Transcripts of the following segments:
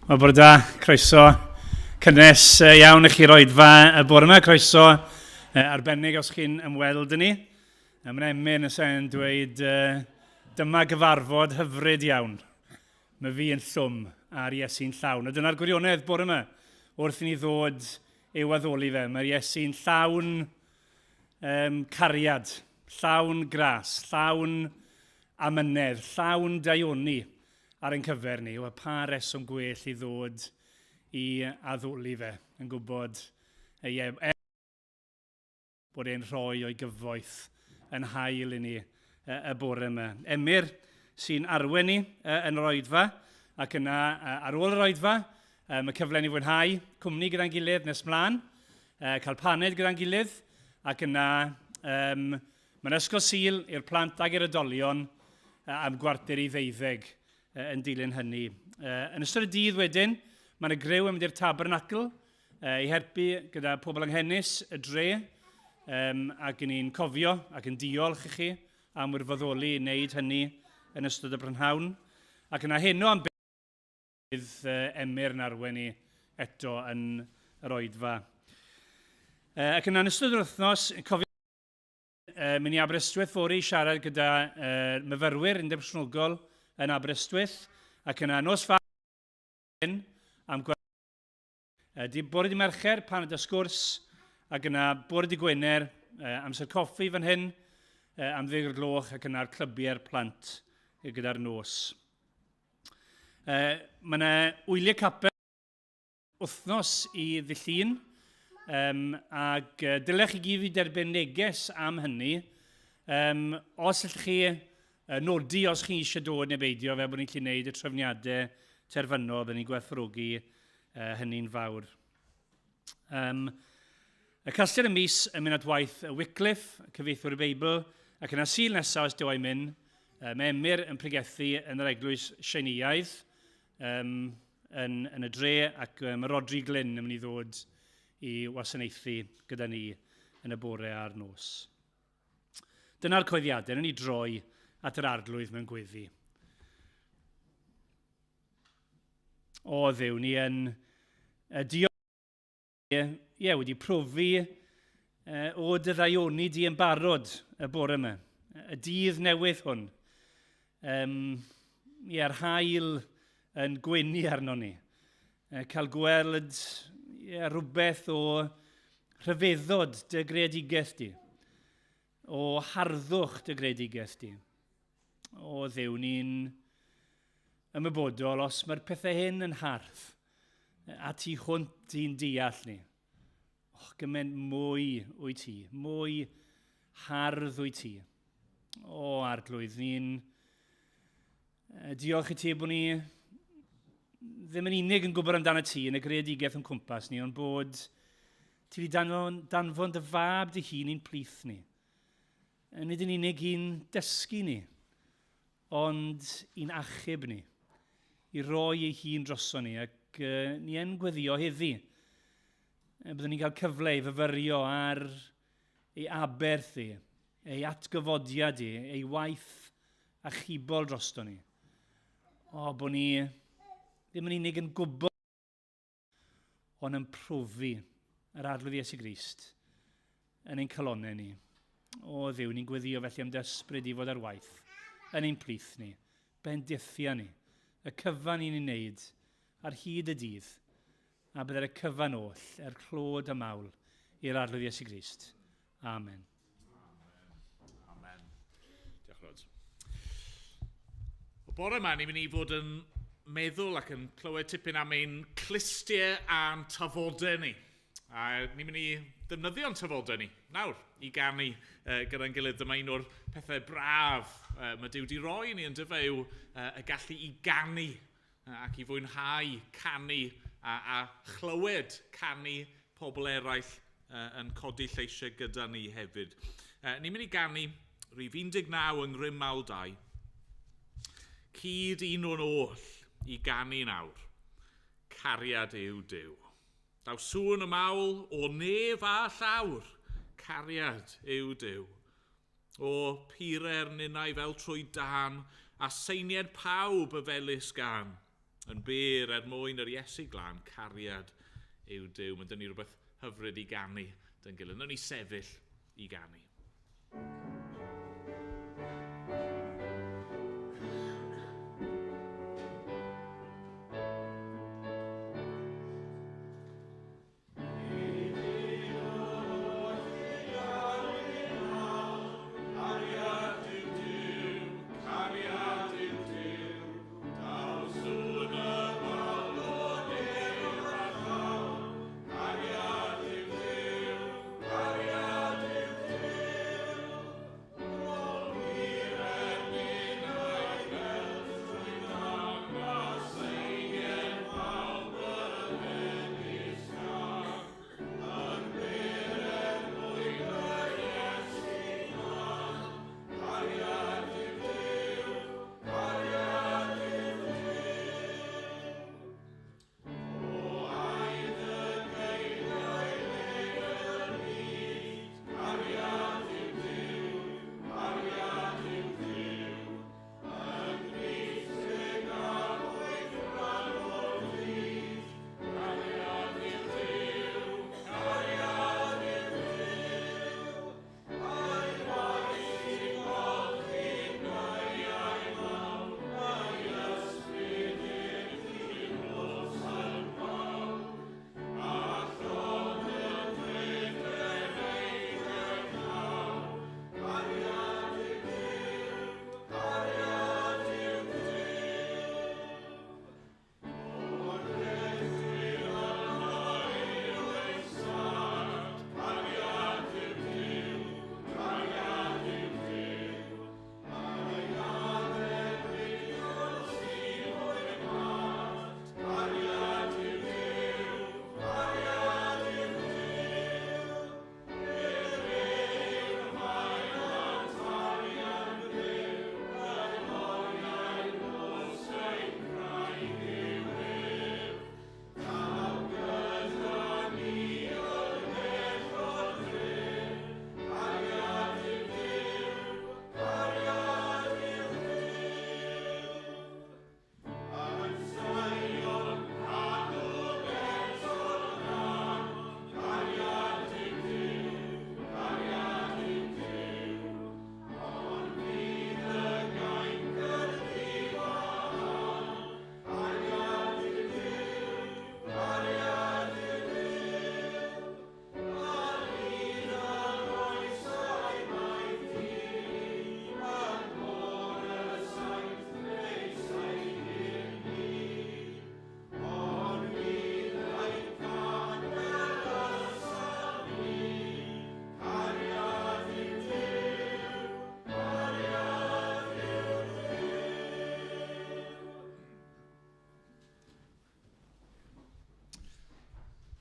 Wel, bore da, croeso cynnes iawn i chi'r oedfa y bore yma. Croeso arbennig os chi'n ymweld â ni. Mae'n emyn y sen dweud, dyma gyfarfod hyfryd iawn. Mae fi yn llwm a'r Iesu'n llawn. A dyna'r gwirionedd bore yma, wrth i ni ddod i'w addoli fe. Mae'r Iesu'n llawn cariad, llawn gras, llawn amynedd, llawn daioni ar ein cyfer ni. Wel, pa reswm gwell i ddod i addoli fe, yn gwybod ie, er bod e'n rhoi o'i gyfoeth yn hael i ni y bore yma. Emyr sy'n arwen ni yn yr oedfa, ac yna ar ôl yr oedfa, mae cyfle ni fwynhau cwmni gyda'n gilydd nes mlaen, cael paned gyda'n gilydd, ac yna mae'n ysgol Sul i'r plant ag i'r oedolion am 11:45 yn dilyn hynny. Yn ystod y dydd wedyn, mae yna griw yn mynd i'r tabernacl i helpu gyda pobl anghenus y dre, ac ni'n cofio ac yn diolch i chi am wirfoddoli i wneud hynny yn ystod y prynhawn. Ac yna heno am bydd Emyr yn arwain ni eto yn yr oedfa. Ac yna yn ystod yr wythnos, cofio mynd i Aberystwyth fory i siarad gyda myfyrwyr Undeb Cristnogol yn Aberystwyth, ac yna nos Fawrth am di, bore di Mercher pan ydy sgwrs, ac yna bore di Gwener amser coffi fan hyn am 10 o'r gloch, ac yna'r clybiau'r plant gyda'r nos. Mae yna wyliau capel wythnos i ddydd Llun, ac dylech chi gyd i derbyn neges am hynny. Os ydych chi nodi os chi eisiau dod neu beidio, fel bod ni'n gallu gwneud y trefniadau terfynol, byddwn ni'n gwerthfawrogi hynny'n fawr. Y casgliad y mis yn mynd at waith Wycliffe, cyfieithwr y Beibl, ac yna Sul nesaf os Duw a'i myn, mae Emyr yn pregethu yn yr eglwys Sienïaidd yn y dre, ac mae Rhodri Glyn yn mynd i ddod i wasanaethu gyda ni yn y bore a'r nos. Dyna'r coeddiadau, wnawn ni droi at yr Arglwydd mewn gweddi. O Dduw, ni yn diolch, ie, wedi profi o dy ddaioni di yn barod y bore yma, y dydd newydd hwn. Ie, yr haul yn gwenu arno ni. Cael gweld, ie, rhywbeth o rhyfeddod dy greadigaeth di, o harddwch dy greadigaeth di. O Dduw, ni'n ymwybodol os mae'r pethau hyn yn hardd a tu hwnt i'n deall ni. Och, gymaint mwy wyt ti, mwy hardd wyt ti. O, Arglwydd, ni'n diolch i ti bod ni ddim yn unig yn gwybod amdano ti yn y greadigaeth o'n cwmpas ni, ond bod ti wedi danfon, danfon dy fab dy hun i'n plith ni. Nid yn unig i'n dysgu ni, ond i'n achub ni, i roi ei hun droso ni, ac ni yn gweddio heddi. Byddwn ni'n cael cyfle i fyfyrio ar ei aberth i, ei atgyfodiad i, ei waith achubol drosto ni. O, bod ni ddim yn unig yn gwybod, ond yn profi yr Arglwydd Iesu Grist yn ein calonnau ni. O Dduw, ni'n gweddio felly am dy ysbryd i fod ar waith yn ein plith ni. Bendithia ni, y cyfan i'n ei wneud ar hyd y dydd, a byddai'r y cyfan oll er clod a mawl i'r Arglwydd Iesu Grist. Amen. Amen. Diolch, Rod. O bore yma, ni'n mynd i fod yn meddwl ac yn clywed tipyn am ein clustiau a'n tafodau ni. A ni'n mynd i ddefnyddio'n tafodau ni nawr i ganu gyda'n gilydd. Dyma un o'r pethau braf mae Duw wedi roi ni yn dyfa yw y gallu i ganu ac i fwynhau canu a chlywed canu pobl eraill yn codi lleisiau gyda ni hefyd. Ni'n mynd i ganu rhif 19 yng Ngrym Mawl 2. Cyd un o'n oll i ganu nawr. Cariad yw Duw. Daw sŵn y mawl o nef a llawr. Cariad yw Duw. O, purer ninnau fel trwy dân, a seinied pawb y felys gan. Yn bur er mwyn yr Iesu glân, cariad yw Duw. Mae dyn ni rhywbeth hyfryd i ganu dyn gilydd. Nawn ni sefyll i ganu.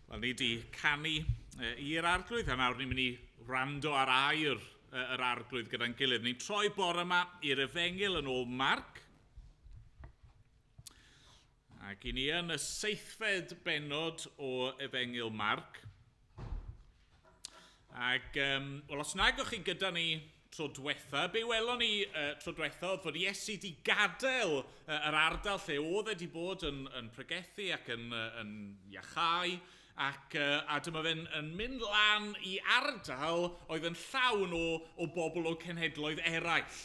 Wel, ni wedi canu i'r arglwydd, a nawr ni'n mynd i wrando ar air yr arglwydd gyda'n gilydd. Ni'n troi bore yma i'r Efengyl yn ôl Marc. Ac i ni yn y 7fed bennod o Efengyl Marc. Ac, wel, os nag o'ch chi gyda ni tro diwetha, be welon ni tro diwetha oedd fod Iesu wedi gadael yr ardal lle oedd e wedi bod yn pregethu ac yn iachau, ac a dyma fe'n yn mynd lan i ardal oedd yn llawn o bobl o cenhedloedd eraill.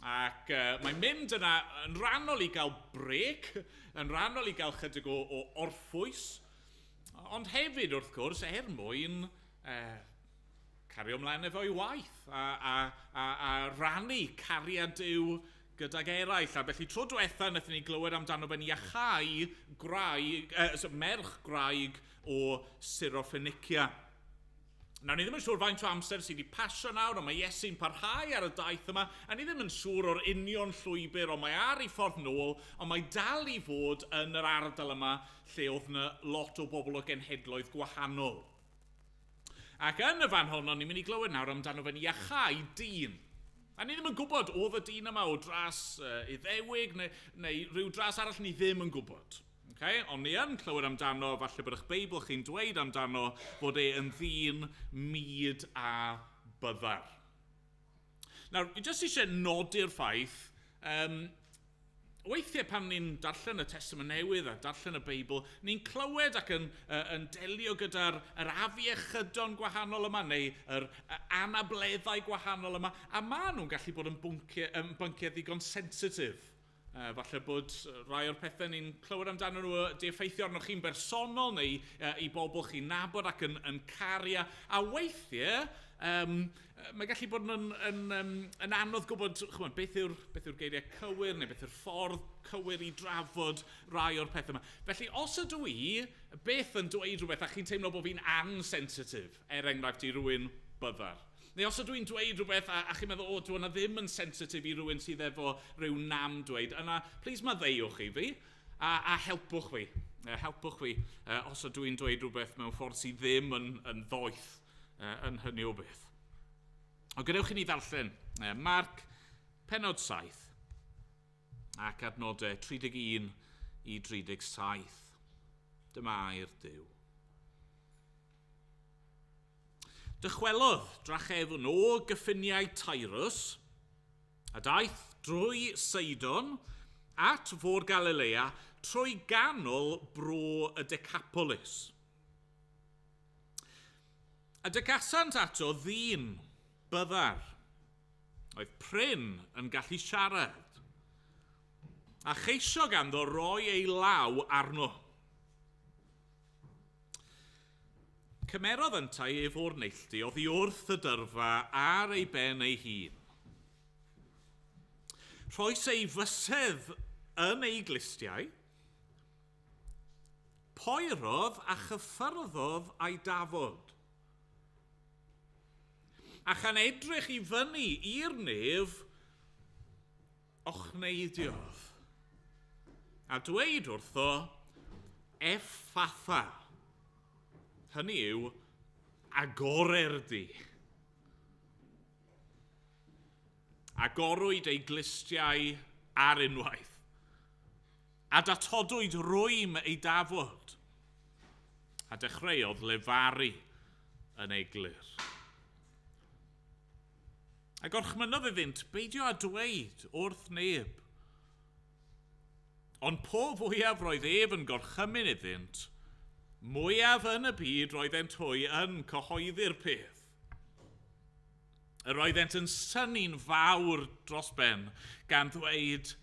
Ac mae'n mynd yna yn rhannol i gael brec, yn rhannol i gael chydig o orffwys, ond hefyd wrth gwrs er mwyn cario ymlaen efo'i waith a rannu cariad Duw gydag eraill. A felly tro diwetha wnaethon ni glywed amdano fe'n iachau gwraig, merch gwraig o Syrophenicia. Nawr, ni ddim yn siŵr faint o amser sydd wedi pasio nawr, ond mae Iesu'n parhau ar y daith yma, a ni ddim yn siŵr o'r union llwybr, ond mae ar ei ffordd nôl, ond mae dal i fod yn yr ardal yma lle oedd yna lot o bobl o genhedloedd gwahanol. Ac yn y fan honno, ni'n mynd i glywed nawr amdano fe'n iachau dyn. A ni ddim yn gwybod oedd y dyn yma o dras Iddewig neu rhyw dras arall, ni ddim yn gwybod. Okay? Ond ni yn clywed amdano, falle bod eich Beibl chi'n dweud amdano, fod e yn ddyn mud a byddar. Nawr, fi jyst eisiau nodi'r ffaith Weithiau pan ni'n darllen y Testament Newydd a darllen y Beibl, ni'n clywed ac yn delio gyda'r yr afiechydon gwahanol yma neu yr anableddau gwahanol yma, a maen nhw'n gallu bod yn bynciau ddigon sensitif. Falle bod rai o'r pethau ni'n clywed amdano nhw di effeithio arnoch chi'n bersonol neu i bobl chi'n nabod ac yn caru. A weithiau, mae gallu bod yn anodd gwybod, chymod, beth yw'r geiriau cywir neu beth yw'r ffordd cywir i drafod rai o'r pethau yma. Felly, os ydw i beth yn dweud rhywbeth a chi'n teimlo bod fi'n ansensitif, er enghraifft i rywun byddar, neu os ydw i'n dweud rhywbeth a chi'n meddwl, o, dwi yna ddim yn sensitif i rywun sydd efo rhyw nam dweud, yna, plis maddeuwch i fi a helpwch fi. Helpwch fi os ydw i'n dweud rhywbeth mewn ffordd sydd ddim yn ddoeth yn hynny o beth. Ond gadewch i ni ddarllen Marc pennod 7 ac adnodau 31 i 37. Dyma air Duw. Dychwelodd drachefn o gyffiniau Tyrus a daeth drwy Seidon at Fôr Galilea trwy ganol bro y Decapolis. A dygasant ato ddyn byddar, oedd prin yn gallu siarad, a cheisio ganddo roi ei law arno. Cymerodd yntau ef o'r neilltu oddi wrth y dyrfa ar ei ben ei hun. Rhoes ei fysedd yn ei glustiau, poerodd a chyffyrddodd a'i dafod. A chan edrych i fyny i'r nef, ochneidiodd. A dweud wrtho, Effatha. Hynny yw, agorer di. Agorwyd ei glustiau ar unwaith, a datodwyd rwym ei dafod, a dechreuodd lefaru yn eglur. A gorchmynnodd iddynt beidio â dweud wrth neb. Ond po fwyaf roedd ef yn gorchymyn iddynt, mwyaf yn y byd roeddent hwy yn cyhoeddi'r peth. Yr oeddent yn synnu'n fawr dros ben, gan ddweud,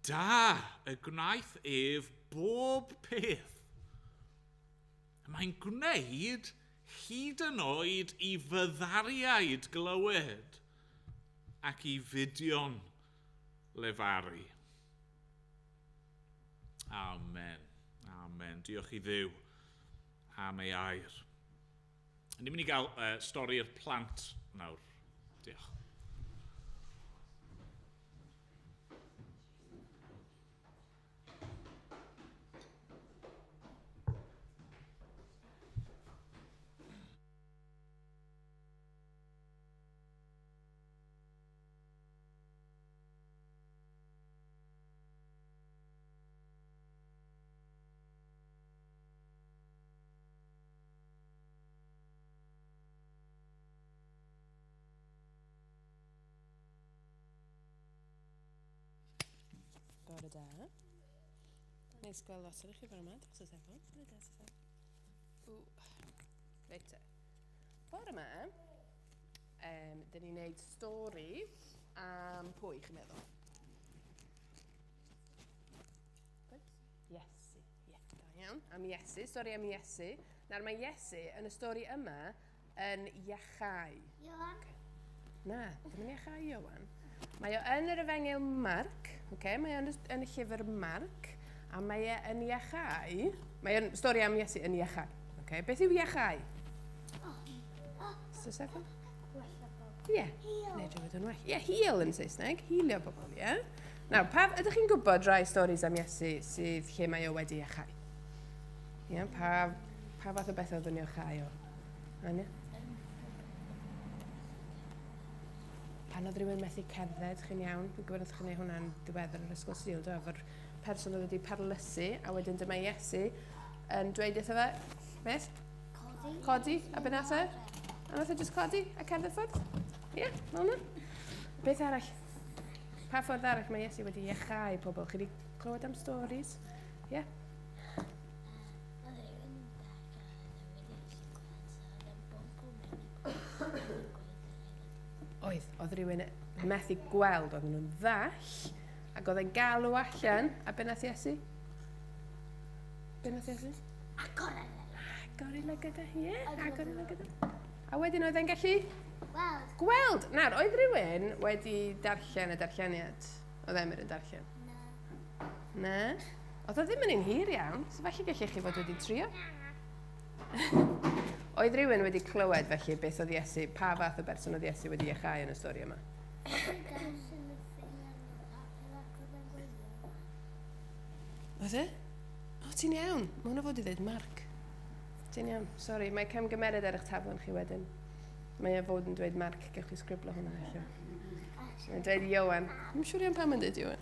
da y gwnaeth ef bob peth. Mae'n gwneud hyd yn oed i fyddariaid glywed ac i fudion lefaru. Amen. Amen. Diolch i Dduw am ei air. Ni'n mynd i gael stori'r plant nawr. Diolch. Bore da. Neis gweld lot o'r chi bore yma, dros y telefon. Bore da, Suzanne. Reit te. Bore yma, dyn ni'n neud stori am pwy, chi'n meddwl? Iesu. Ie, da iawn. Am Iesu, stori am Iesu. Nawr mae Iesu yn y stori yma yn iachau. Ioan. Okay. Na, ddim yn iachau Ioan. Mae o yn yr Efengyl Marc, okay? Mae o yn y llyfr Marc, a mae e yn iachau, mae o'n stori am Iesu yn iachau. Okay? Beth yw iachau? So, Steffan? Ie, neu drwy yn well. Ie, heal yn Saesneg, healio pobl, ie. Nawr, pa, ydych chi'n gwybod rai storis am Iesu sydd lle mae o wedi iachau? Ie, pa fath o beth oedd yn iachau o? Anya? Pan oedd rhywun methu cerdded, chi'n iawn, fi'n gwybod oedd chi'n gwneud hwnna'n diweddar yn yr ysgol Sul, do, efo'r person oedd wedi parlysu, a wedyn dyma Iesu yn dweud wrtho fe, beth? Codi. Codi, a be nath e? A nath e jyst codi a cerdded ffwrdd? Ie, fel yna. Beth arall? Pa ffordd arall mae Iesu wedi iachau pobl? Chi wedi clywed am stories? Ie? Yeah. Oedd rhywun methu gweld, oedden nhw'n ddall, ac oedd e'n galw allan, a be nath Iesu? Be nath Iesu? Agor ei Agor ei lygada, ie, agor ei lygada. A wedyn oedd e'n gallu? Gweld. Gweld! Nawr, oedd rhywun wedi darllen y darlleniad? Oedd Emyr yn darllen? Na. Na? Oedd o ddim yn un hir iawn, so felly gallech chi fod wedi trio. Oedd rhywun wedi clywed felly beth oedd Iesu, pa fath o berson oedd Iesu wedi iachau yn y stori yma? Oedd e? O, ti'n iawn. Mae hwnna fod i ddweud Mark. Ti'n iawn. Sori, mae camgymeriad ar eich taflen chi wedyn. Mae e fod yn dweud Mark, gewch chi sgriblo hwnna allan. Mae'n dweud Iowan. Dwi'n siŵr iawn pam mae'n dweud Iowan.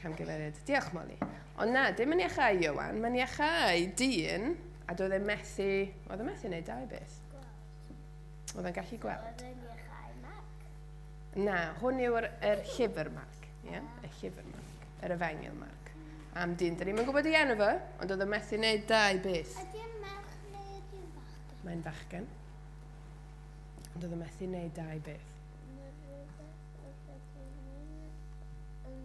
Camgymeriad. Diolch, Molly. Ond na, dim yn iachau Iowan, mae'n iachau dyn, a doedd e'n methu, oedd e'n methu wneud dau beth. Oedd e'n gallu gweld. Oedd e'n iachau Mark? Na, hwn yw'r yr llyfr Mark. Yeah? Y llyfr Mark. Yr efengyl Mark. Am dyn, da ni'n gwybod ei enw fo, ond oedd e'n methu wneud dau beth. Ydy e'n merch neu ydy e'n fachgen? Mae'n fachgen. Ond oedd e'n methu wneud dau beth. Mae rhywbeth oedd wedi mynd yn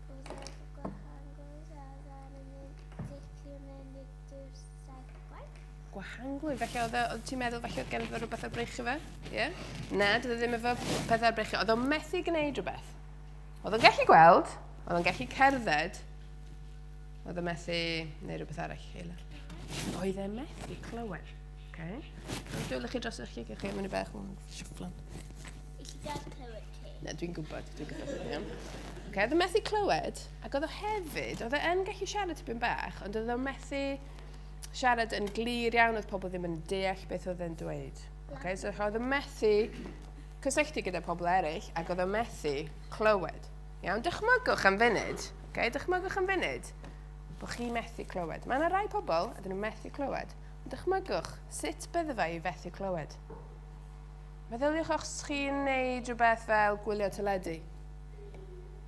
bod yn gwahanol a oedd e'n mynd dipyn mewn i drwy'r saith gwaith. Gwahanglwyf, felly oedd ti'n meddwl felly oedd gen fo rhywbeth ar breichio fe? Ie? Yeah? Na, doedd e ddim efo pethau ar breichio. Oedd o'n methu gwneud rhywbeth. Oedd o'n gallu gweld, oedd o'n gallu cerdded, oedd o'n methu gwneud rhywbeth arall. Eila. Oedd e'n methu clywed. Okay. Dwi'n dwylo chi dros eich llygaid chi am unig bach, mae'n siwfflan. I chi gael clywed ti. Na, dwi'n gwybod. Iawn. Okay, oedd o'n methu clywed, ac oedd o hefyd, oedd e yn gallu siarad tipyn bach, ond oedd o'n methu siarad yn glir iawn, oedd pobl ddim yn deall beth oedd e'n dweud. Okay, so oedd o'n methu cysylltu gyda pobl eraill, ac oedd o'n methu clywed. Iawn, dychmygwch am funud, okay, dychmygwch am funud, bod chi methu clywed. Mae yna rai pobl, a dyn nhw'n methu clywed, ond dychmygwch sut bydde fe i fethu clywed. Meddyliwch os chi'n neud rhywbeth fel gwylio teledu,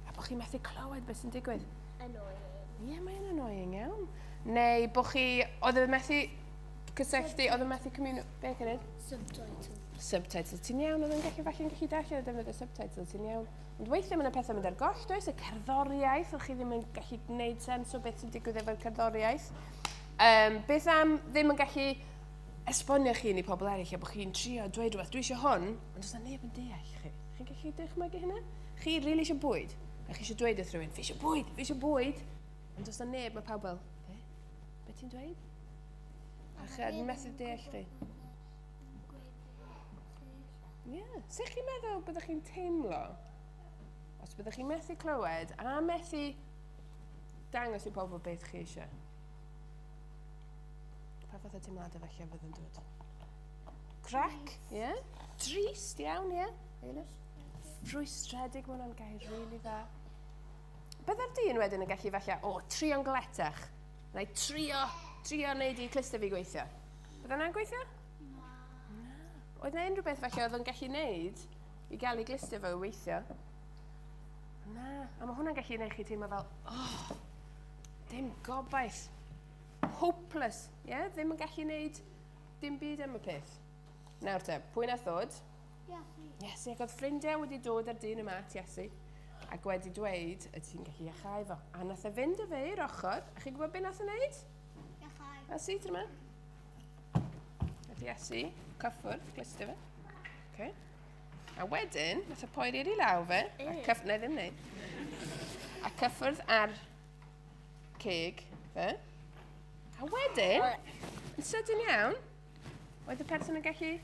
a bod chi'n methu clywed beth sy'n digwydd. Annoying. Ie, mae'n annoying iawn. Neu bod chi, oedd e'n methu cysylltu, oedd e'n methu beth yn Subtitle. Subtitles, ti'n iawn, oedd e'n gallu falle'n gallu darllen a defnyddio subtitles, ti'n iawn. Ond weithiau mae yna pethau mynd ar goll, does? Y cerddoriaeth, oedd chi ddim yn gallu gwneud sens o beth sy'n digwydd efo'r cerddoriaeth. Beth am ddim yn gallu esbonio chi i pobl eraill a bod chi'n trio dweud rhywbeth, dwi eisiau hwn, ond does na neb yn deall chi. Chi'n gallu dychmygu hynna? Chi rili eisiau bwyd, a chi eisiau dweud wrth rhywun, fi eisiau bwyd, fi eisiau bwyd, ond does na neb, mae pawb fel, be? Be ti'n dweud? A chi'n methu deall chi. Ie. Yeah. Sut chi'n meddwl byddwch chi'n teimlo os byddwch chi'n methu clywed a methu dangos i pobl beth chi eisiau? Pa fath o teimladau felly fydd yn dod? Crac, ie? Yeah. Trist iawn, ie? Yeah. Rhwystredig, mae hwnna'n gair rili dda. Byddai'r dyn wedyn yn gallu falle, o, trio'n gletach. Na i trio wneud i clustau fi gweithio. Bydde hwnna'n gweithio? Na. Oedd na unrhyw beth falle oedd o'n gallu wneud i gael ei glustio fo i weithio? Na. A mae hwnna'n gallu gwneud chi teimlo fel, oh, dim gobaith. Hopeless. Yeah? Ddim yn gallu wneud dim byd am y peth. Nawr te, pwy nath ddod? Iesu. Iesu, ac oedd ffrindiau wedi dod ar dyn yma at Iesu ac wedi dweud, y ti'n gallu iachau fo. A nath e fynd â fe i'r ochr, a chi'n gwybod beth nath e wneud? Iachau. A si, tro yma. Nath Iesu cyffwrdd, glustio fe. Okay. A wedyn, nath e poeri ar ei law fe, a na ddim wneud. A cyffwrdd ar ceg fe. A wedyn, yn sydyn iawn, oedd y person yn gallu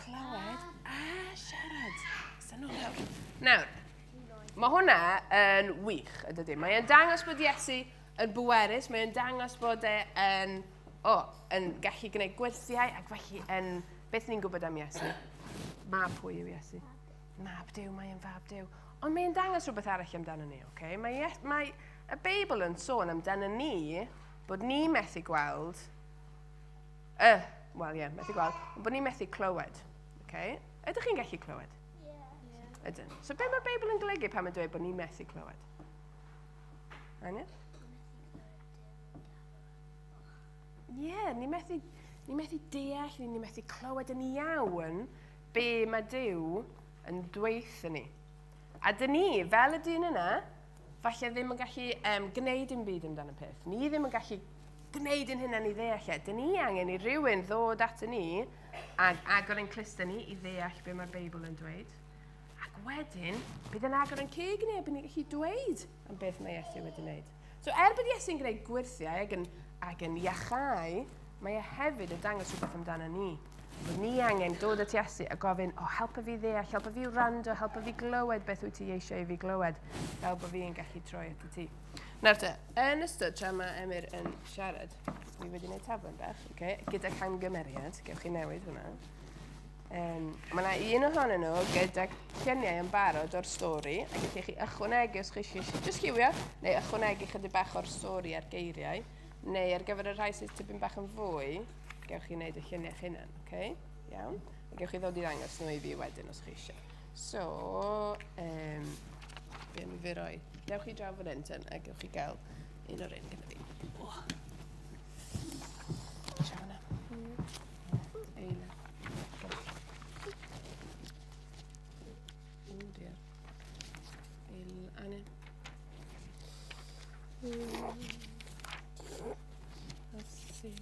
clywed a siarad. Sy'n lawr. Nawr, mae hwnna yn wych, ydydy. Mae'n dangos bod Iesu yn bwerus, mae'n dangos bod e yn, yn gallu gwneud gwyrthiau ac felly yn, beth ni'n gwybod am Iesu? Mab pwy yw Iesu? Mab Duw, mae'n fab Duw. Ond mae'n dangos rhywbeth arall amdano ni, okay? Mae y Beibl yn sôn amdano ni bod ni methu gweld, wel ie, methu gweld, ond bod ni methu clywed, okay? Ydych chi'n gallu clywed? Ie. Ydyn. So be mae'r Beibl yn golygu pan mae'n dweud bod ni'n methu clywed? Anya? Ie, yeah, ni'n methu deall, ni'n methu clywed yn iawn be mae Duw yn dweutho ni. A dyn ni, fel y dyn yna, falle ddim yn gallu gwneud dim byd amdano peth. Ni ddim yn gallu gwneud yn hynna ni ddeall e. Dyn ni angen i rywun ddod at ni ac agor ein clustau ni i ddeall be mae'r Beibl yn dweud. Ac wedyn, bydd yn agor ein ceg ni a bydd ni'n gallu dweud am beth mae Iesu wedi wneud. So bod Iesu'n gwneud gwyrthiau ac yn iachau, mae e hefyd yn dangos rhywbeth amdano ni. Bod ni angen dod at Iesu a gofyn, o, helpa fi ddeall, helpa fi wrando, helpa fi glywed beth wyt ti eisiau i fi glywed, fel bod fi'n gallu troi at ti. Nawr te, yn ystod tra mae Emyr yn siarad, fi wedi gwneud taflen bach, okay, gyda camgymeriad, gewch chi newid hwnna. Mae yna un ohonyn nhw gyda lluniau yn barod o'r stori, a gallwch chi ychwanegu os chi eisiau jyst lliwio, neu ychwanegu chydig bach o'r stori a'r geiriau, neu ar gyfer y rhai sydd tipyn bach yn fwy, gewch chi wneud y lluniau eich hunan, okay? Iawn? A gewch chi ddod i ddangos nhw i fi wedyn os chi eisiau. So, be am i fi roi? Dewch chi draw fan hyn, ten, a gewch chi gael un o'r un gyda fi. Oh. Isio hwnna? Eila. Oh dear. Eil, Anna. Let's see.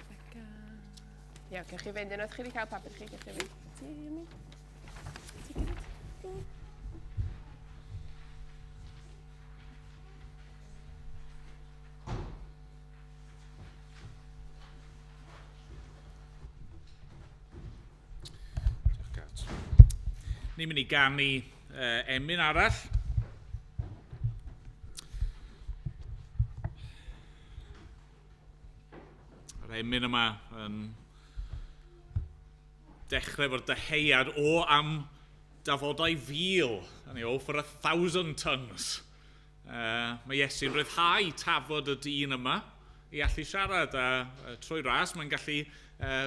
Becca. Iawn, gewch chi fynd. Unwaith chi wedi cael papur chi, gewch chi fynd. Ti, Amy? Ti gyda? Diolch, Gat. Ni'n mynd i ganu emyn arall. Yr emyn yma yn dechrau efo'r dyheuad o am dafodau fil. And oh, for 1,000 tongues. Mae Iesu'n rhyddhau tafod y dyn yma i allu siarad, a trwy ras mae'n gallu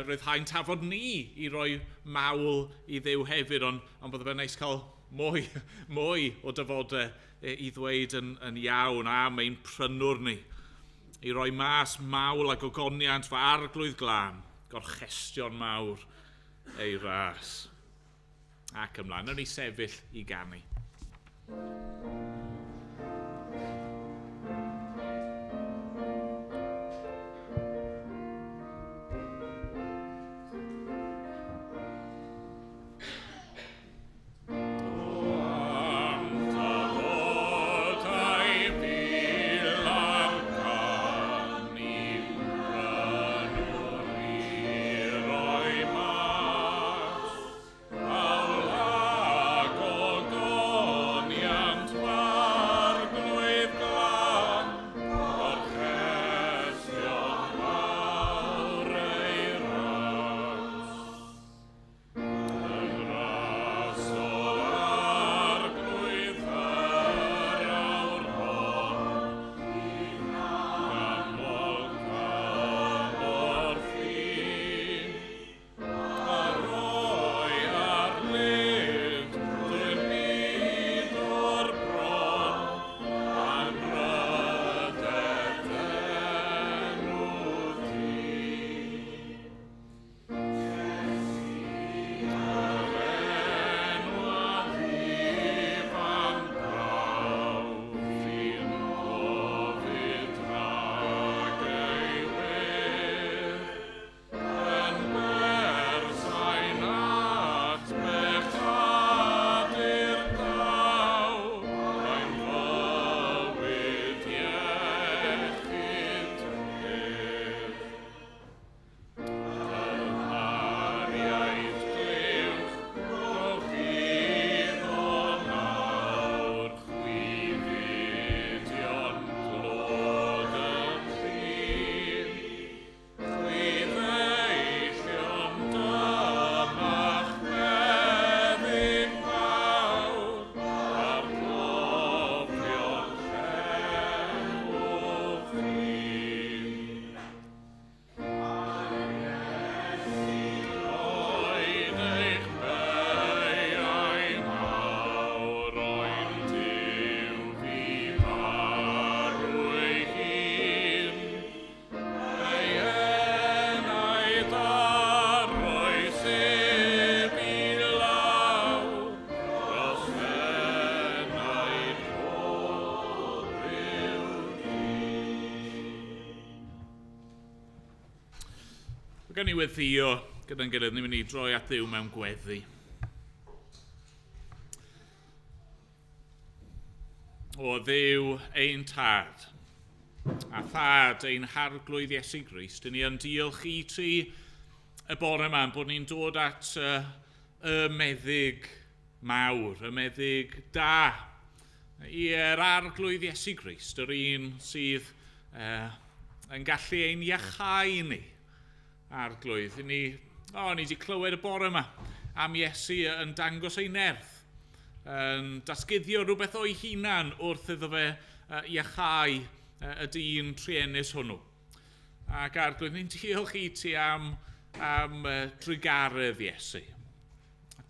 rhyddhau'n tafod ni i roi mawl i Dduw hefyd, ond bydde fe'n neis cael mwy o dafodau i ddweud yn iawn am ein prynwr ni, i roi mas mawl a gogoniant fy arglwydd glân, gorchestion mawr ei ras. Ac ymlaen, nawn ni sefyll i ganu. Gan ni weddïo gyda'n gilydd, ni'n mynd i droi at Dduw mewn gweddi. O Dduw ein Tad, a Thad ein Harglwydd Iesu Grist, ni yn diolch i ti y bore yma bod ni'n dod at y meddyg mawr, y meddyg da, i'r Arglwydd Iesu Grist, yr un sydd yn gallu ein iachau ni. Arglwydd, ni wedi clywed y bore yma am Iesu yn dangos ei nerth, yn datguddio rhywbeth o'i hunan wrth iddo fe iachau y dyn truenus hwnnw. Ac Arglwydd, ni'n diolch i ti am drugaredd Iesu,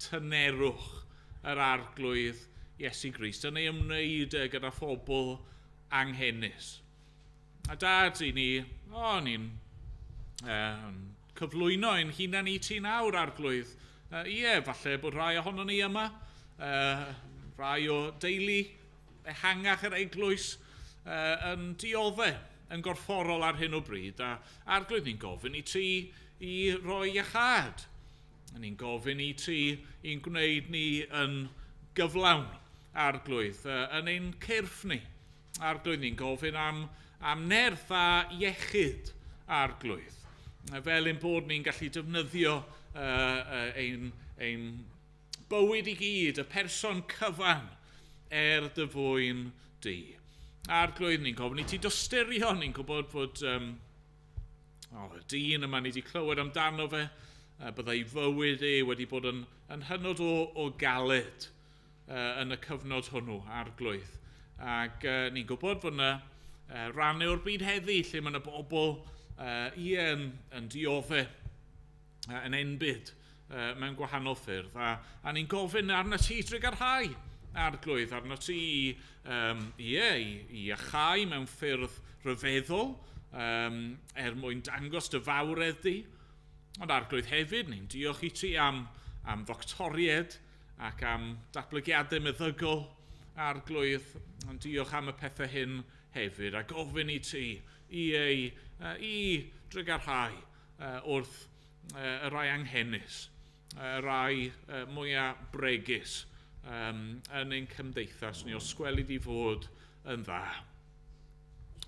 tynerwch yr Arglwydd Iesu Grist, yn ei ymwneud gyda phobl anghenus. A Dad, i ni, ni'n cyflwyno ein hunan i ti nawr, Arglwydd. Ie, falle bod rhai ohonon ni yma, rhai o deulu ehangach yr eglwys yn dioddef, yn gorfforol ar hyn o bryd. A Arglwydd, ni'n gofyn i ti i roi iachâd. Ni'n gofyn i ti i'n gwneud ni yn gyflawn, Arglwydd, yn ein cyrff ni. Arglwydd, ni'n gofyn am nerth a iechyd, Arglwydd, fel ein bod ni'n gallu defnyddio ein bywyd i gyd, y person cyfan, dy fwyn di. Arglwydd, ni'n gofyn i ti dosturio, ni'n gwybod fod y dyn yma ni wedi clywed amdano fe, byddai fywyd e wedi bod yn hynod o galed yn y cyfnod hwnnw, Arglwydd. Ac ni'n gwybod fod yna rannau o'r byd heddi lle mae yna bobl yn dioddef, yn enbyd mewn gwahanol ffyrdd. A ni'n gofyn arno ti drugarhau, Arglwydd, arno ti i iachau mewn ffyrdd rhyfeddol, er mwyn dangos dy fawredd di. Ond Arglwydd hefyd, ni'n diolch i ti am ddoctoried ac am datblygiadau meddygol, Arglwydd, ond diolch am y pethau hyn hefyd, a gofyn i ti i drugarhau wrth y rai anghenus, y rai mwyaf bregus yn ein cymdeithas ni, os gweli di fod yn dda.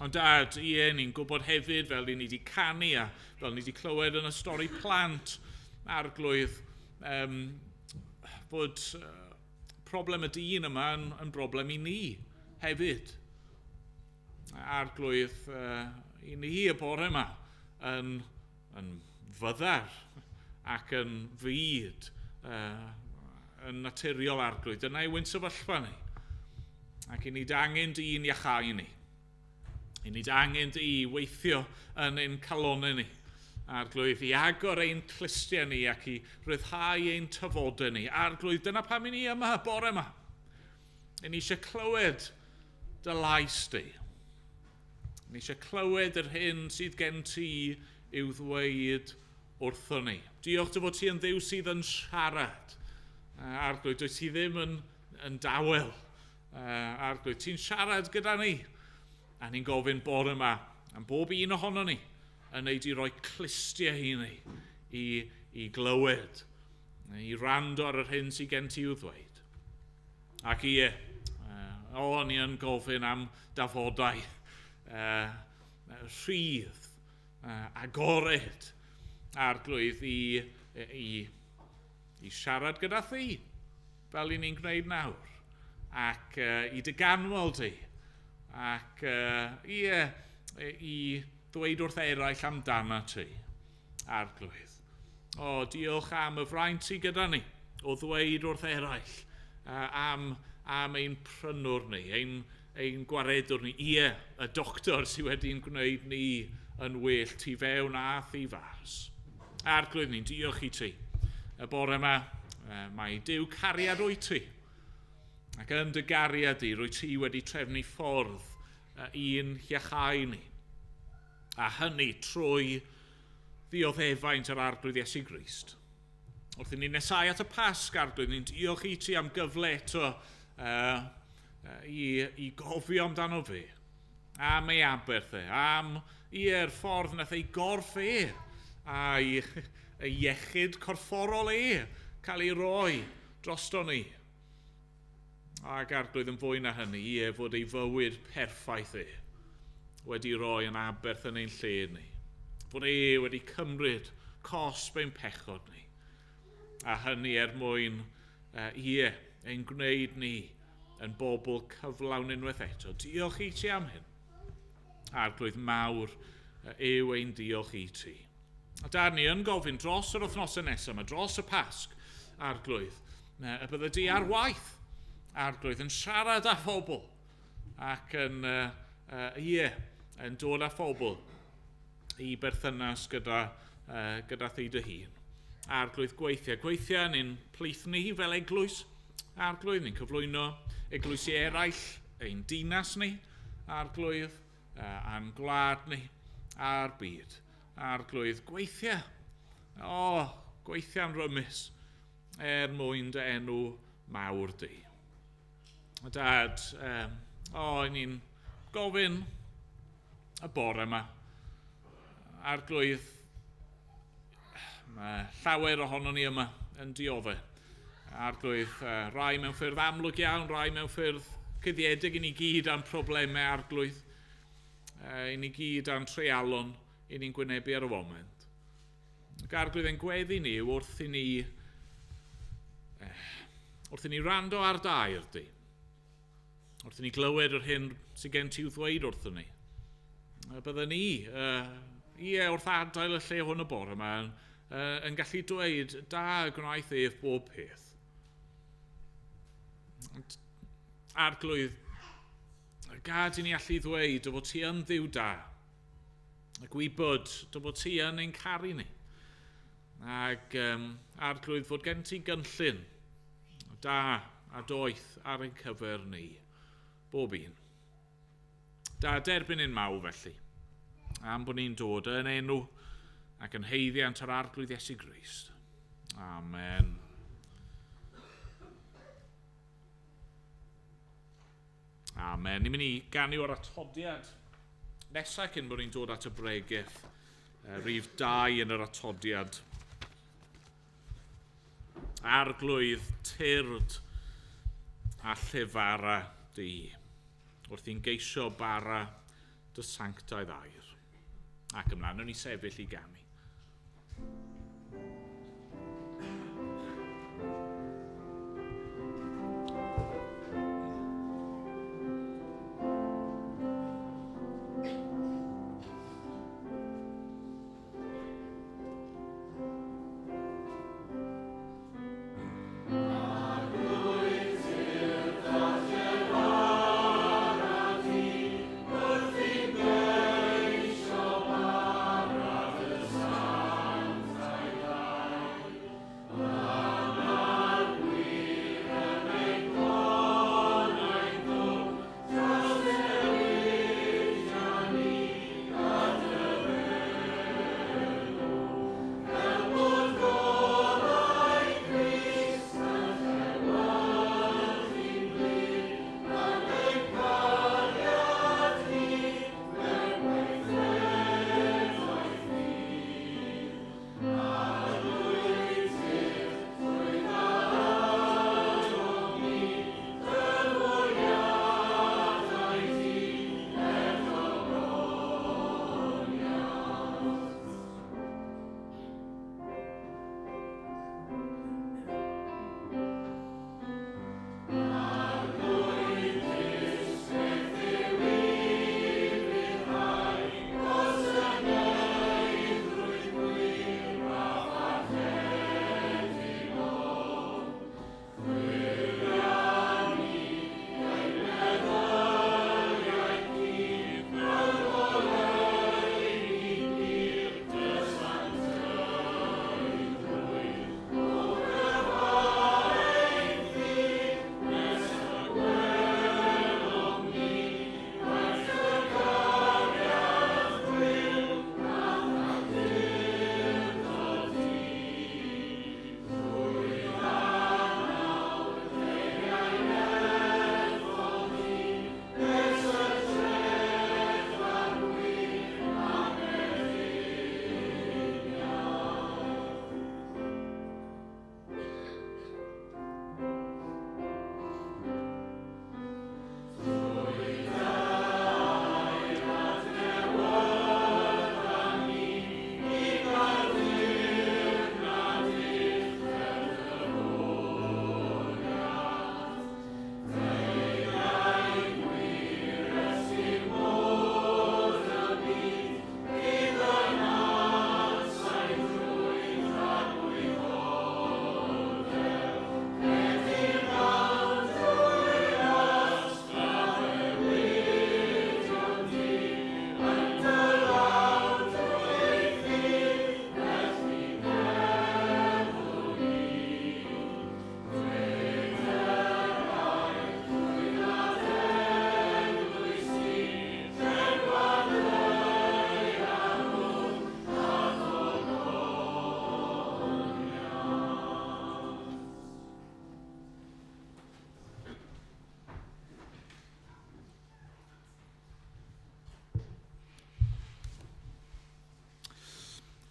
Ond Dad, ie, ni'n gwybod hefyd, fel ni wedi canu a fel ni wedi clywed yn y stori plant, Arglwydd, fod problem y dyn yma yn broblem i ni hefyd. Arglwydd, i ni y bore yma yn fyddar ac yn fud, yn naturiol, Arglwydd. Dyna yw ein sefyllfa ni. Ac i ni angen di'n iachau ni. I ni angen di weithio yn ein calonau ni. Arglwydd, i agor ein clustiau ni ac i ryddhau ein tafodau ni. Arglwydd, dyna pam i ni yma, bore yma. I ni eisiau clywed dy lais di. Ni eisiau clywed yr hyn sydd gen ti i'w ddweud wrthon ni. Diolch dy fod ti yn Dduw sydd yn siarad. Arglwydd, dwyt ti ddim yn dawel. Arglwydd, ti'n siarad gyda ni. A ni'n gofyn bore yma am bob un ohono ni yn neud i roi clustiau i ni i glywed, i rando ar yr hyn sydd gen ti i'w ddweud. Ac ie, ni yn gofyn am dafodau rhydd, agored, Arglwydd, i siarad gyda thi, fel i ni'n gwneud nawr, ac i dy ganmol di, ac i ddweud wrth eraill amdano ti, Arglwydd. O, diolch am y fraint sydd gyda ni, o ddweud wrth eraill am ein prynwr ni, ein gwaredwr ni, ie, y doctor sydd wedi'n gwneud ni yn well tu fewn a thu fas. Arglwydd, ni'n diolch i ti. Y bore yma, mae Duw cariad wyt ti. Ac yn dy gariad di, rwyt ti wedi trefnu ffordd i'n hiachau ni. A hynny trwy ddioddefaint yr Arglwydd Iesu Grist. Wrth i ni nesau at y Pasg, Arglwydd, ni'n diolch i ti am gyfle eto i gofio amdano fe, am ei aberth e, am i'r ffordd nath ei gorff e a'i iechyd corfforol e cael ei roi drosto ni. Ac Arglwydd, yn fwy na hynny, ie, fod ei fywyd perffaith e wedi roi yn aberth yn ein lle ni. Fod e wedi cymryd cosb ein pechod ni. A hynny er mwyn, ie, ein gwneud ni yn bobl cyflawn unwaith eto. Diolch i ti am hyn. Arglwydd, mawr yw ein diolch i ti. A Dad, ni yn gofyn dros yr wythnosau nesaf yma, dros y Pasg, Arglwydd, y bydde di ar waith, Arglwydd, yn siarad â phobl ac yn, ie, yn dod â phobl i berthynas gyda thi dy hun. Arglwydd, gweithiau. Gweithiau yn ein plith ni fel eglwys. Arglwydd, ni'n cyflwyno eglwysi eraill, ein dinas ni, Arglwydd, a'n gwlad ni, a'r byd. Arglwydd, gweithiau. O, gweithiau'n rymus er mwyn dy enw mawr di. Dad, ni'n gofyn y bore yma. Arglwydd, mae llawer ohonon ni yma yn dioddef. Arglwydd, rai mewn ffyrdd amlwg iawn, rai mewn ffyrdd cuddiedig, i ni gyd am problemau, Arglwydd. I ni gyd am treialon i ni'n gwynebu ar y foment. Ac Arglwydd, ein gweddi ni yw wrth i ni wrando ar dair di, wrth i ni glywed yr hyn sydd gen ti i'w ddweud wrthyn ni, bydden ni, ie, wrth adael y lle hwn y bore yma, yn gallu dweud, da gwnaeth ef bob peth. Arglwydd, gad i ni allu ddweud dy fod ti yn Dduw da, a gwybod dy fod ti yn ein caru ni. Ac Arglwydd, fod gen ti gynllun da a doeth ar ein cyfer ni, bob un. Da, derbyn ein maw felly, am bod ni'n dod yn enw ac yn haeddiant yr Arglwydd Iesu Grist. Amen. Amen. Ni'n mynd i ganu o'r atodiad nesaf cyn bod ni'n dod at y bregeth. Rhif 2 yn yr atodiad. Arglwydd, tyrd a llefara di, wrth i'n geisio bara dy sanctaidd air. Ac ymlaen, wnawn ni sefyll i ganu. Wrth i'n geisio bara dy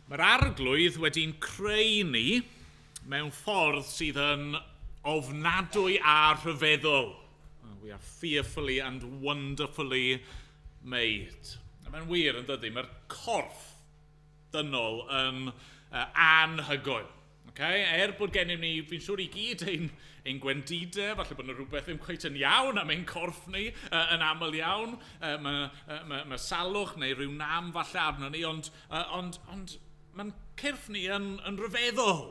Mae'r Arglwydd wedi'n creu ni mewn ffordd sydd yn ofnadwy a rhyfeddol. We are fearfully and wonderfully made. A mae'n wir yn dydy, mae'r corff dynol yn anhygoel. Okay? Er bod gennym ni, fi'n siŵr i gyd ein gwendidau, falle bod yna rhywbeth ddim cweit yn iawn am ein corff ni yn aml iawn. Mae salwch neu rhyw nam falle arno ni, ond mae'n cyrff ni yn rhyfeddol.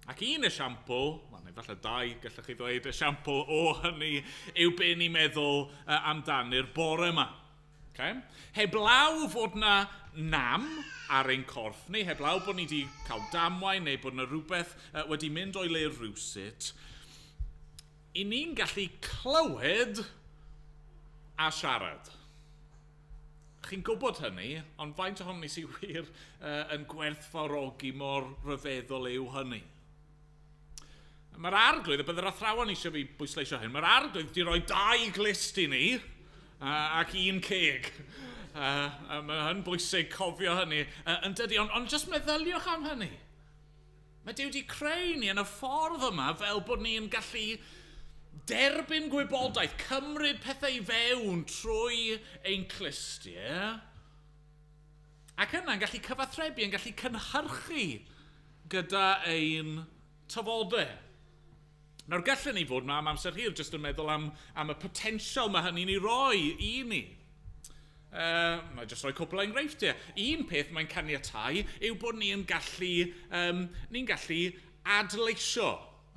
Ac un esiampl, well, neu falle dau, gallwch chi ddweud esiampl o hynny, yw be ni'n meddwl amdani'r bore yma. Okay? Heblaw fod na nam ar ein corff ni, heblaw bod ni wedi cael damwain neu bod na rhywbeth wedi mynd o'i le rhywsut, i ni'n gallu clywed a siarad. Chi'n gwybod hynny, ond faint ohonon ni sy'n wir yn gwerthfawrogi mor rhyfeddol yw hynny? Mae'r Arglwydd, a bydd yr athrawon eisiau fi bwysleisio hyn, mae'r Arglwydd wedi rhoi dau glust i ni ac un ceg. Mae hyn bwysig cofio hynny yn dydy, ond jyst meddyliwch am hynny. Mae Duw wedi creu ni yn y ffordd yma fel bod ni'n gallu derbyn gwybodaeth, cymryd pethau i fewn trwy ein clustiau, ac yna'n gallu cyfathrebu, yn gallu cynhyrchu gyda ein tafodau. Nawr, gallwn ni fod yma am amser hir jyst yn meddwl am y potensial mae hynny'n ei roi i ni. Mae jyst rhoi cwpl o enghreifftiau. Un peth mae'n caniatáu yw bod ni'n gallu adleisio,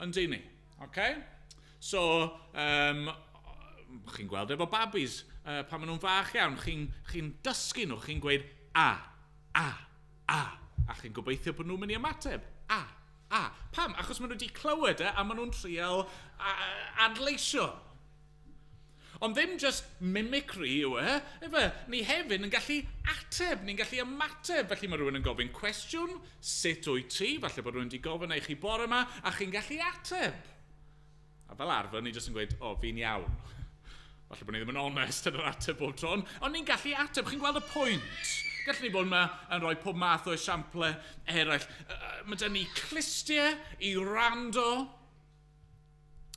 yn dyn ni. Okay? So, chi'n gweld efo babis, pan maen nhw'n fach iawn, chi'n dysgu nhw, chi'n gweud a, a, a, a chi'n gobeithio bod nhw'n mynd i ymateb. A, a. Pam? Achos maen nhw wedi clywed e a maen nhw'n trial adleisio. Ond ddim just mimicry yw e, efe, ni hefyd yn gallu ateb, ni'n gallu ymateb. Felly mae rhywun yn gofyn cwestiwn, sut wyt ti? Falle bod rhywun wedi gofyn i chi bore yma, a chi'n gallu ateb. A fel arfer, ni jyst yn gweud, o, fi'n iawn. Falle bod ni ddim yn onest yn yr ateb bob tro, ond ni'n gallu ateb. Chi'n gweld y pwynt? Gallwn ni bod yma yn rhoi pob math o esiample eraill. Mae 'da ni clustiau i wrando,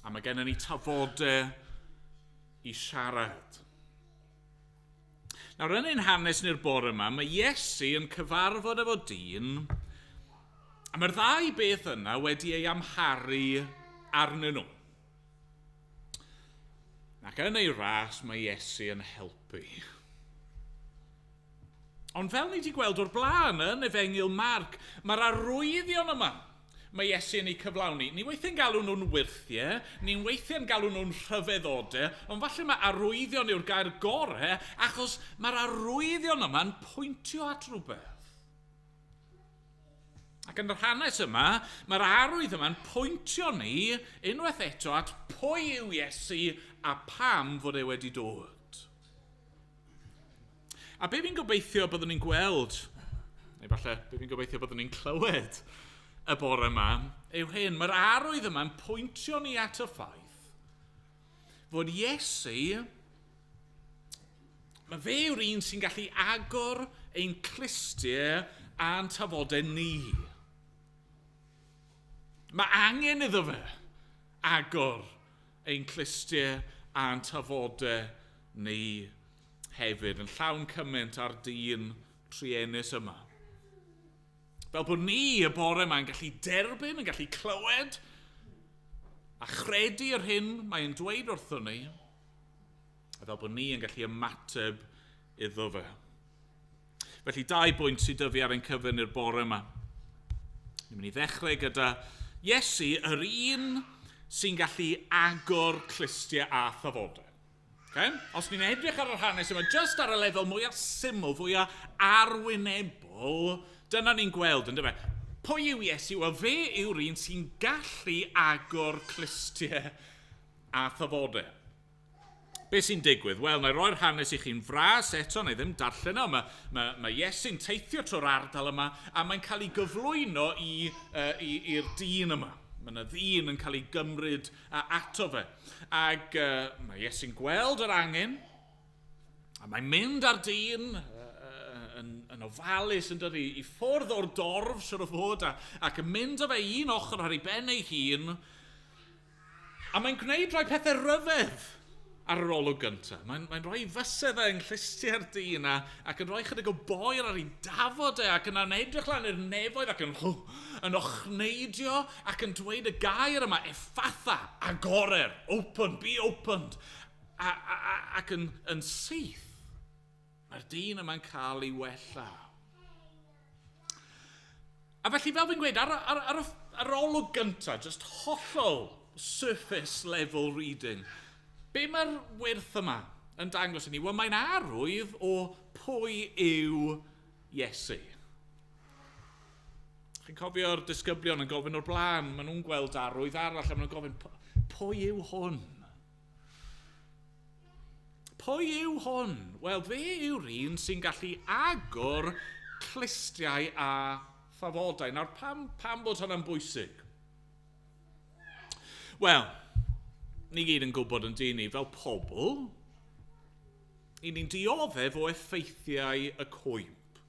a mae gennym ni tafodau i siarad. Nawr, yn ein hanes ni'r bore yma, mae Iesu yn cyfarfod efo dyn, a mae'r ddau beth yna wedi ei amharu arnyn nhw. Ac yn ei ras, mae Iesu yn helpu. Ond fel ni wedi gweld o'r blaen yn Efengyl Marc, mae'r arwyddion yma mae Iesu yn ei cyflawni. Ni weithiau'n galw nhw'n wyrthiau, ni'n weithiau'n galw nhw'n rhyfeddodau, ond falle mae arwyddion yw'r gair gorau, achos mae'r arwyddion yma'n pwyntio at rhywbeth. Ac yn yr hanes yma, mae'r arwydd yma'n pwyntio ni unwaith eto at pwy yw Iesu a pam fod e wedi dod. A be fi'n gobeithio byddwn ni'n gweld, neu falle be fi'n gobeithio byddwn ni'n clywed y bore yma, yw hyn. Mae'r arwydd yma'n pwyntio ni at y ffaith fod Iesu, mae fe yw'r un sy'n gallu agor ein clustiau a'n tafodau ni. Mae angen iddo fe agor ein clustiau a'n tafodau ni hefyd, yn llawn cymaint ar dyn truenus yma. Fel bod ni y bore yma yn gallu derbyn, yn gallu clywed, a chredu yr hyn mae'n dweud wrthon ni, a fel bod ni yn gallu ymateb iddo fe. Felly dau bwynt sydd 'da fi ar ein cyfer ni'r bore yma. Ni'n mynd i ddechrau gyda Iesu, yr un sy'n gallu agor clustiau a thafodau. Okay? Os ni'n edrych ar yr hanes yma, just ar y lefel mwyaf syml, fwyaf arwynebol, dyna ni'n gweld, yn dyfe? Pwy yw Iesu? Wel, fe yw'r un sy'n gallu agor clustiau a thafodau. Be sy'n digwydd? Wel, na i roi'r hanes i chi'n fras eto, na i ddim darllen o. Mae Iesu'n teithio trwy'r ardal yma, a mae'n cael ei gyflwyno i'r dyn yma. Mae yna ddyn yn cael ei gymryd ato fe. Ac mae Iesu'n gweld yr angen, a mae'n mynd ar dyn yn, yn ofalus yn dod i, i ffwrdd o'r dorf, siwr o fod, a, ac yn mynd â fe un ochr ar ei ben ei hun. A mae'n gwneud rhai pethau rhyfedd ar yr olwg gyntaf. Mae'n mae rhoi fysedd e yng nghlustiau'r dyn a, ac yn rhoi chydig o boer ar ei dafod e ac yna'n edrych lan i'r nefoedd ac yn, yn ochneidio ac yn dweud y gair yma, effatha, agorer, open, be opened, a, a, a, ac yn, yn syth. Mae'r dyn yma'n cael ei wella. A felly, fel fi'n gweud, ar, ar, ar, ar olwg gyntaf, just hollol surface level reading, be mae'r wyrth yma yn dangos i ni? Wel, mae'n arwydd o pwy yw Iesu. Chi'n cofio'r disgyblion yn gofyn o'r blaen, maen nhw'n gweld arwydd arall a maen nhw'n gofyn, pwy yw hwn? Pwy yw hwn? Wel, fe yw'r un sy'n gallu agor clustiau a thafodau. Nawr, pam, pam bod hwnna'n bwysig? Wel, ni gyd yn gwybod yn dyn ni, fel pobl, i ni'n dioddef o effeithiau y cwymp.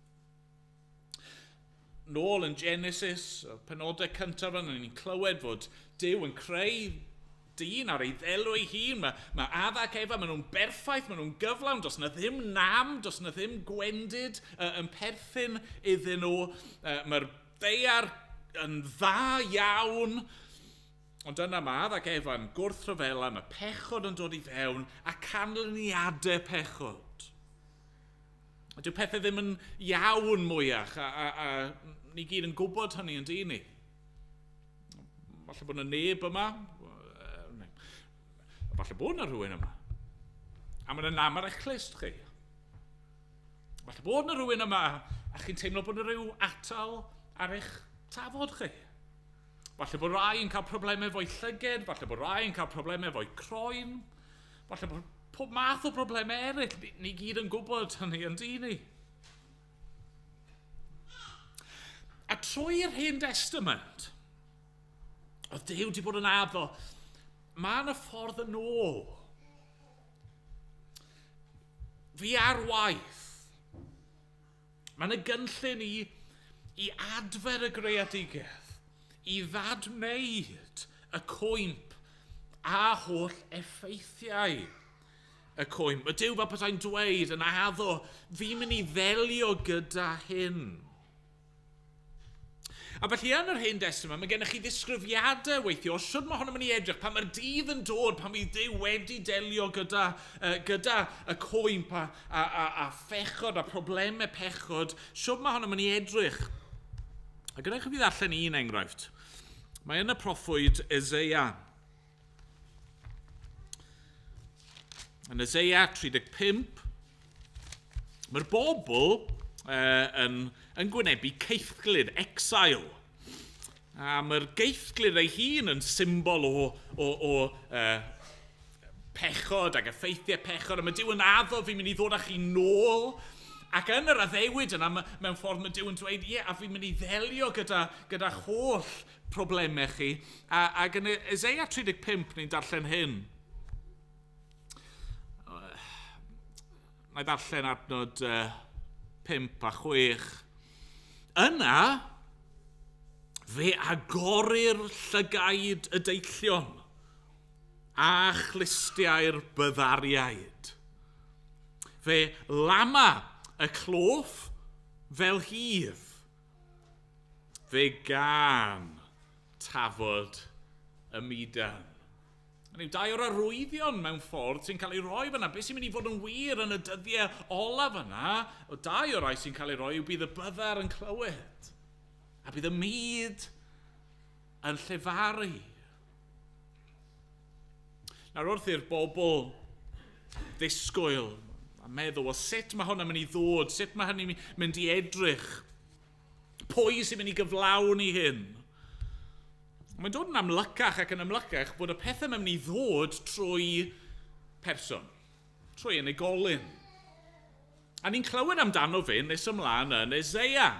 Nôl yn Genesis, y penodau cyntaf yna, ni'n clywed fod Duw yn creu dyn ar ei ddelw ei hun. Mae, mae Adda ac Efa, maen nhw'n berffaith, maen nhw'n gyflawn, does na ddim nam, does na ddim gwendid uh, yn perthyn iddyn nhw. Uh, Mae'r ddaear yn dda iawn. Ond yna mae Adda ac Efa'n gwrthryfela, mae pechod yn dod i fewn a canlyniadau pechod. A dyw pethau ddim yn iawn mwyach, a, a, a ni gyd yn gwybod hynny yn dyn ni. Falle bod yna neb yma. Falle bod yna rhywun yma. A mae yna nam ar eich clust chi. Falle bod yna rhywun yma a chi'n teimlo bod yna rhyw atal ar eich tafod chi. Falle bod rai yn cael problemau efo'i llyged, falle bod rai yn cael problemau efo'i croen, falle bod pob math o problemau eraill. Ni, ni gyd yn gwybod hynny yn dyn ni. A trwy'r Hen Testament, oedd Duw wedi bod yn addo, mae yna ffordd yn ôl. Fi ar waith. Mae yna gynllun i, i adfer y greadigaeth, i ddadwneud y cwymp a holl effeithiau y cwymp. Mae Duw fel petai'n dweud yn addo, fi'n mynd i ddelio gyda hyn. A felly yn yr Hen Destament, mae gennych chi ddisgrifiadau weithio o sut mae hwn yn mynd i edrych, pan mae'r dydd yn dod, pan fydd Duw wedi delio gyda, uh, gyda y cwymp a, a, a, a phechod a problemau pechod, sut mae hwn yn mynd i edrych. A gyda chi fi ddarllen un enghraifft. Mae yn y proffwyd Ezeia. Yn Ezeia 35, mae'r bobl uh, yn, yn gwynebu ceithglyd, exile. A mae'r geithglyd ei hun yn symbol o, o, o uh, pechod ac effeithiau pechod, a mae Duw yn addo fi'n mynd i ddod â chi nôl. Ac yn yr addewid yna, mewn ffordd mae Duw yn dweud, ie, a fi'n mynd i ddelio gyda, gyda'ch holl problemau chi. A, ac yn Ezeia 35, ni'n darllen hyn. Na i ddarllen adnod uh, 5 a 6. Yna, fe agorir llygaid y deillion a chlustiau'r byddariaid. Fe lama y cloff fel hydd. Fe gan tafod y mudan. Hynny yw, dau o'r arwyddion mewn ffordd sy'n cael ei roi fyna, beth sy'n mynd i fod yn wir yn y dyddiau olaf yna, o dau o'r rai sy'n cael ei roi yw bydd y byddar yn clywed, a bydd y mud yn llefaru. Nawr wrth i'r bobl ddisgwyl a meddwl, wel sut mae hwn yn mynd i ddod, sut mae hynny'n mynd i edrych, pwy sy'n mynd i gyflawni hyn? Mae'n dod yn amlycach ac yn amlycach bod y pethau mae'n mynd i ddod trwy person, trwy unigolyn. A ni'n clywed amdano fe nes ymlaen yn Ezeia.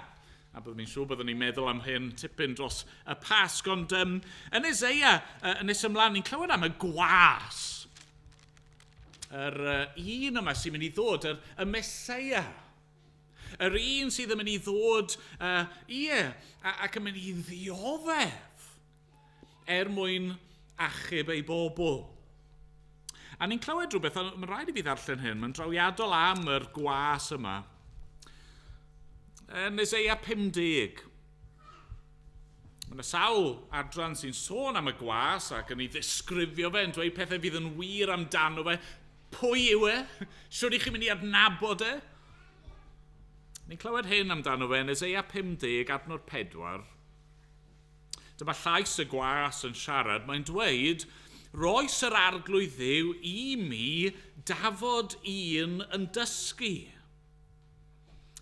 A byddwn ni'n siŵr byddwn ni'n meddwl am hyn tipyn dros y Pasg, ond um, yn Ezeia, uh, nes ymlaen, ni'n clywed am y gwas. Yr uh, un yma sy'n mynd i ddod, yr, y Meseia. Yr un sydd yn mynd i ddod, ie, ac yn mynd i ddioddef er mwyn achub ei bobl. A ni'n clywed rhywbeth, ond mae'n rhaid i fi ddarllen hyn, mae'n drawiadol am yr gwas yma. Yn Eseia 50. Mae yna sawl adran sy'n sôn am y gwas ac yn ei ddisgrifio fe, yn dweud pethau fydd yn wir amdano fe. Pwy yw e? Siwr i chi'n mynd i adnabod e? Ni'n clywed hyn amdano fe yn Eseia 50, adnod 4. Dyma llais y gwas yn siarad. Mae'n dweud, roes yr arglwydd Dduw i mi dafod un yn dysgu,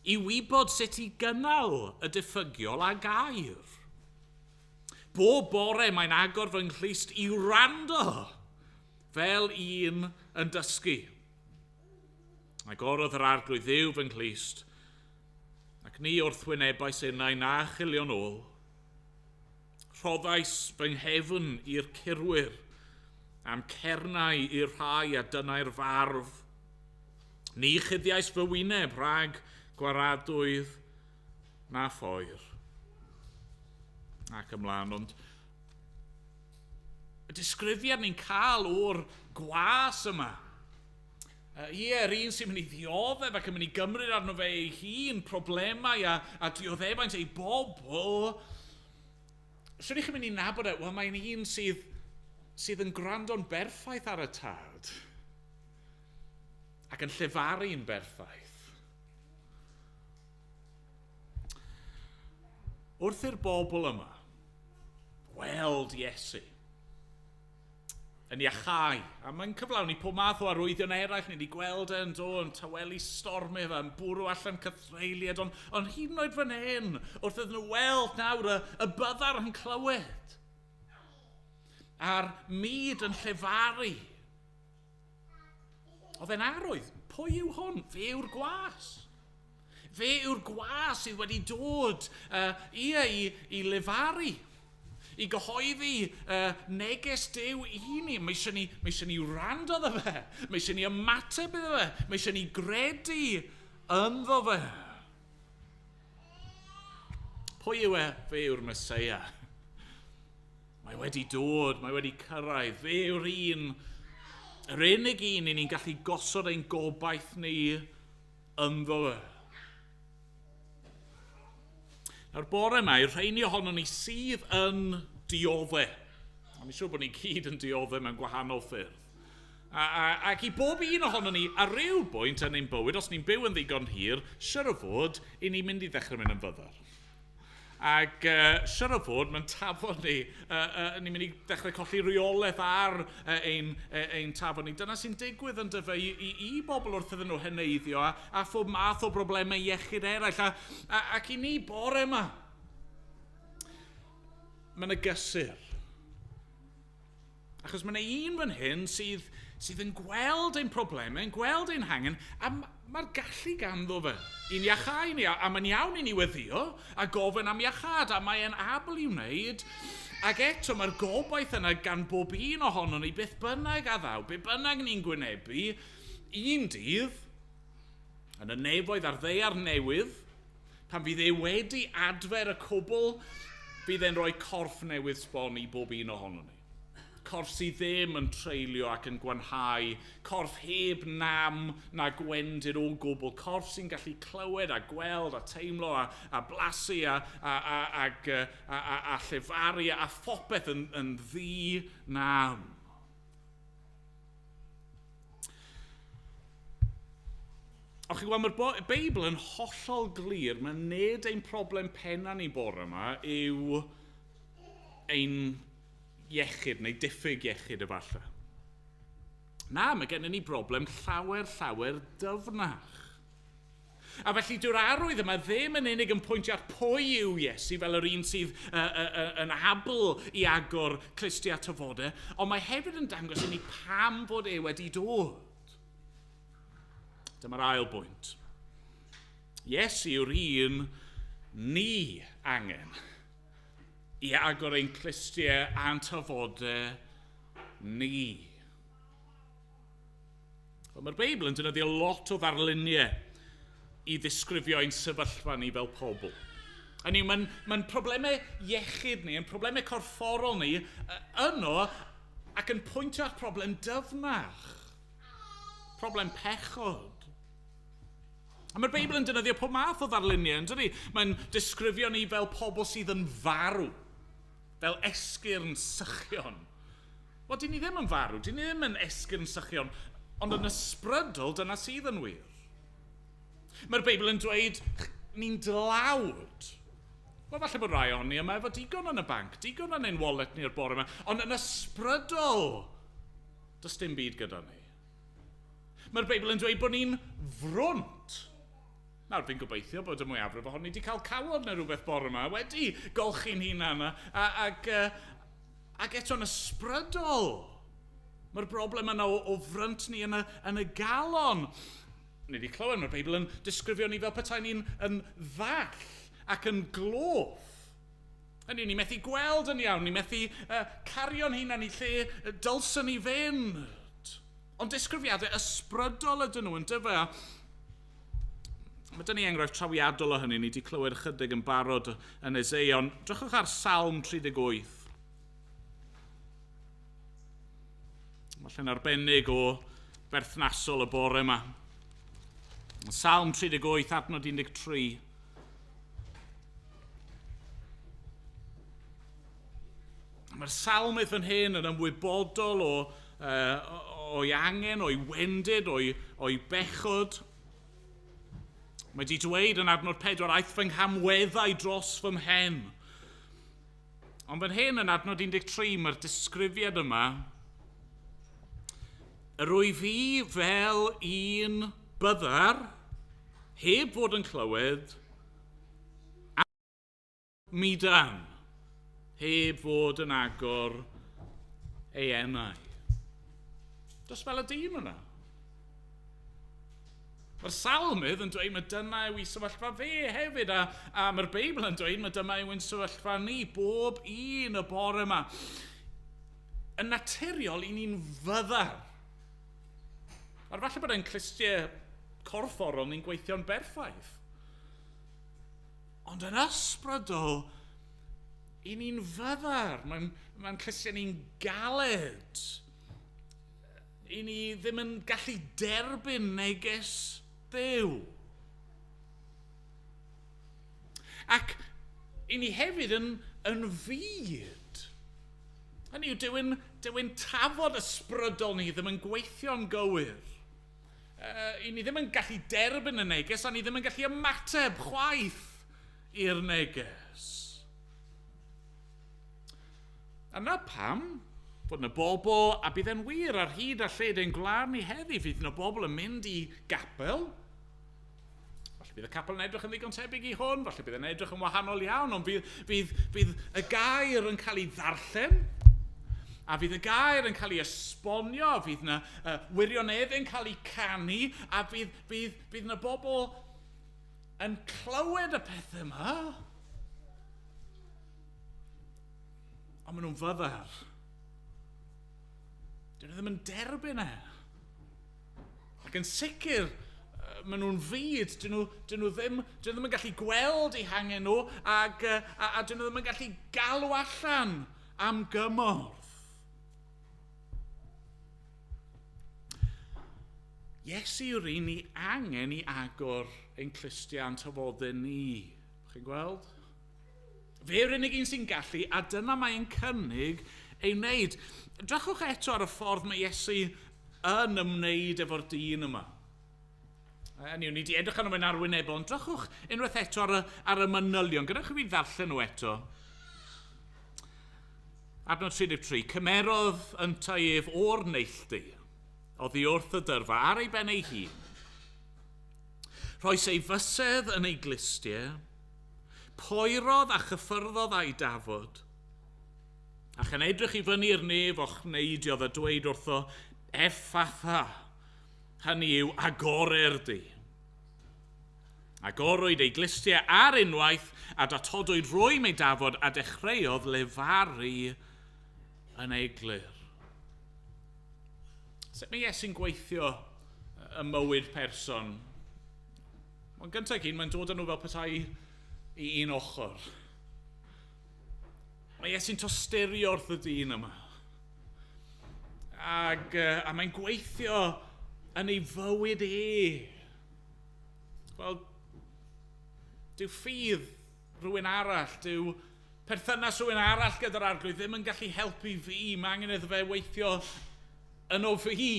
i wybod sut i gynnal y diffygiol a gair. Bob bore mae'n agor fy nghlust i wrando fel un yn dysgu. Agorodd yr arglwydd Dduw fy nghlust, ac ni wrthwynebais innau na chilio'n ôl. Rhoddais fy nghefn i'r curwyr, a'm cernau i'r rhai a dynnai'r farf. Ni chuddiais fy wyneb rhag gwaradwydd na phoer. Ac ymlaen, ond y disgrifiad ni'n cael o'r gwas yma, ie, yr un sy'n mynd i ddioddef ac yn mynd i gymryd arno fe ei hun problemau a dioddefaint ei bobl, swn i chi'n mynd i nabod e? Wel, mae'n un sydd yn gwrando'n berffaith ar y tad ac yn llefaru'n berffaith. Wrth i'r bobl yma weld Iesu yn iachau, a mae'n cyflawni pob math o arwyddion eraill, ni wedi gweld e'n dod, yn tawelu stormydd yn bwrw allan cythreuliad, ond hyd yn oed fan hyn, wrth iddyn nhw weld nawr y byddar yn clywed, a'r mud yn llefaru. Oedd e'n arwydd, pwy yw hwn? Fe yw'r gwas. Fe yw'r gwas sydd wedi dod i lefaru, i gyhoeddi neges Duw i ni. Mae eisiau ni wrando iddo fe, mae eisiau ni ymateb iddo fe, mae eisiau ni gredu ynddo fe. Pwy yw e? Fe yw'r Meseia. Mae wedi dod, mae wedi cyrraedd. Fe yw'r un, yr unig un i ni'n gallu gosod ein gobaith ni ynddo fe. Nawr bore yma, i'r rheini ohonon ni sydd yn diodde. A mi'n siŵr bod ni gyd yn diodde mewn gwahanol ffyrdd. Ac i bob un ohonon ni, ar ryw bwynt yn ein bywyd, os ni'n byw yn ddigon hir, siŵr o fod, i ni'n mynd i ddechrau mynd yn fyddar. Ac siŵr o fod, mae'n tafod ni, ni'n mynd i ddechrau colli reolaeth ar ein tafod ni. Dyna sy'n digwydd yn dyfe i bobl wrth iddyn nhw heneiddio a phob math o broblemau iechyd eraill. Ac i ni bore yma, mae yna gysur. Achos mae yna un fan hyn sydd yn gweld ein problemau, yn gweld ein hangen, a mae'r gallu ganddo fe i'n iachau ni, a mae'n iawn i ni weddïo a gofyn am iachâd, a mae'n abl i wneud, ac eto mae'r gobaith yna gan bob un ohonon ni, beth bynnag a ddaw, beth bynnag ni'n gwynebu, un dydd, yn y nefoedd a'r ddaear newydd, pan fydd e wedi adfer y cwbl, fydd e'n rhoi corff newydd sbon i bob un ohonon ni. Corff sydd ddim yn treulio ac yn gwanhau, corff heb nam na gwendid o gwbl, corff sy'n gallu clywed a gweld a teimlo a blasu a llefaru a phopeth yn ddi-nam. Ond chi'n gweld, mae'r Beibl yn hollol glir, mae nid ein problem penna ni bore yma yw ein iechyd neu diffyg iechyd efallai. Na, mae gennym ni broblem llawer, llawer dyfnach. A felly dyw'r arwydd yma ddim yn unig yn pwyntio at pwy yw Iesu fel yr un sydd yn abl i agor clustiau tafodau, ond mae hefyd yn dangos i ni pam fod e wedi dod. Dyma'r ail bwynt. Iesu yw'r un ni angen i agor ein clustiau a'n tafodau ni. Wel, mae'r Beibl yn defnyddio lot o ddarluniau i ddisgrifio ein sefyllfa ni fel pobl. Hynny yw, mae'n problemau iechyd ni, yn problemau corfforol ni yno ac yn pwyntio at problem dyfnach. Problem pechod. A mae'r Beibl yn defnyddio pob math o ddarluniau, yn dydi? Mae'n disgrifio ni fel pobl sydd yn farw, fel esgyrn sychion. Wel, dyn ni ddim yn farw, dyn ni ddim yn esgyrn sychion, ond yn ysbrydol dyna sydd yn wir. Mae'r Beibl yn dweud, ni'n dlawd. Wel, falle bod rai o'n ni yma efo digon yn y banc, digon yn ein wallet ni'r bore yma, ond yn ysbrydol, does dim byd gyda ni. Mae'r Beibl yn dweud bod ni'n frwnt. Nawr, fi'n gobeithio bod y mwyafrif ohoni wedi cael cawod neu rhywbeth bore yma, wedi golchi'n hunan ac eto'n ysbrydol. Mae'r broblem yna o frynt ni yn y galon. Ni wedi clywed, mae'r Beibl yn disgrifio ni fel petai ni'n yn ddall ac yn gloff. Hynny, ni methu gweld yn iawn, ni methu cario'n hunan i lle dylswn ni fynd. Ond disgrifiadau ysbrydol ydyn nhw yn dyfe. Mae dyn ni enghraifft trawiadol o hynny, ni wedi clywed ychydig yn barod yn Eseia, ond drychwch ar Salm 38. Falle'n arbennig o berthnasol y bore yma. Salm 38, adnod 13. Mae'r salmydd fan hyn yn ymwybodol o'i angen, o'i wendid, o'i bechod. Mae wedi dweud yn adnod 4, aeth fy nghamweddau dros fy mhen. Ond fan hyn yn adnod 13, mae'r disgrifiad yma, yr wyf fi fel un byddar, heb fod yn clywed, a mudan, heb fod yn agor ei enau. Does fel y dyn yna. Mae'r salmydd yn dweud mae dyna yw ei sefyllfa fe hefyd, a mae'r Beibl yn dweud mae dyma yw ein sefyllfa ni, bob un y bore yma. Yn naturiol, i ni'n fyddar. A'r falle bod ein clustiau corfforol ni'n gweithio'n berffaith. Ond yn ysbrydol, i ni'n fyddar. Mae'n clustiau ni'n galed. I ni ddim yn gallu derbyn neges Duw. Ac i ni hefyd yn fyd. Hynny yw, dyw'n tafod ysbrydol ni ddim yn gweithio'n gywir. I ni ddim yn gallu derbyn y neges, a ni ddim yn gallu ymateb chwaith i'r neges. A na pam bod yna bobl, a bydd e'n wir ar hyd a lled ein gwlad ni heddi, fydd yna bobl yn mynd i gapel. Falle bydd y capel yn edrych yn ddigon tebyg i hwn, falle bydd yn edrych yn wahanol iawn, ond bydd y gair yn cael ei ddarllen, a fydd y gair yn cael ei esbonio, fydd yna wirionedd yn cael ei canu, a bydd yna bobl yn clywed y pethau yma, ond maen nhw'n fyddar. Dyn nhw ddim yn derbyn e. Ac yn sicr, maen nhw'n fyd, dyn nhw ddim yn gallu gweld eu hangen nhw, ac, a dyn nhw ddim yn gallu galw allan am gymorth. Iesu yw'r un ni angen i agor ein clustiau a'n tafodau ni. Chi'n gweld? Fe yw'r unig un sy'n gallu, a dyna mae'n cynnig ei wneud. Drychwch eto ar y ffordd mae Iesu yn ymwneud efo'r dyn yma. Hynny yw, ni wedi edrych arno fe'n arwynebol, ond drychwch unwaith eto ar y manylion. Gadewch i fi ddarllen nhw eto. Adnod 33, cymerodd yntau ef o'r neilltu, oddi wrth y dyrfa, ar ei ben ei hun. Rhoes ei fysedd yn ei glustiau, poerodd a chyffyrddodd a'i dafod, a chan edrych i fyny'r nef ochneidiodd a dweud wrtho, Effatha, hynny yw agorer di. Agorwyd ei glustiau ar unwaith a datodwyd rwym ei dafod a dechreuodd lefaru yn eglur. Sut mae Iesu'n gweithio ym mywyd person? Wel, gyntaf gyd, mae'n dod â nhw fel petai i un ochr. Mae Iesu'n tosturio wrth y dyn yma. Ac, a mae'n gweithio yn ei fywyd e. Wel, dyw ffydd rhywun arall, dyw perthynas rhywun arall gyda'r Arglwydd ddim yn gallu helpu fi. Mae angen iddo fe weithio yno fi.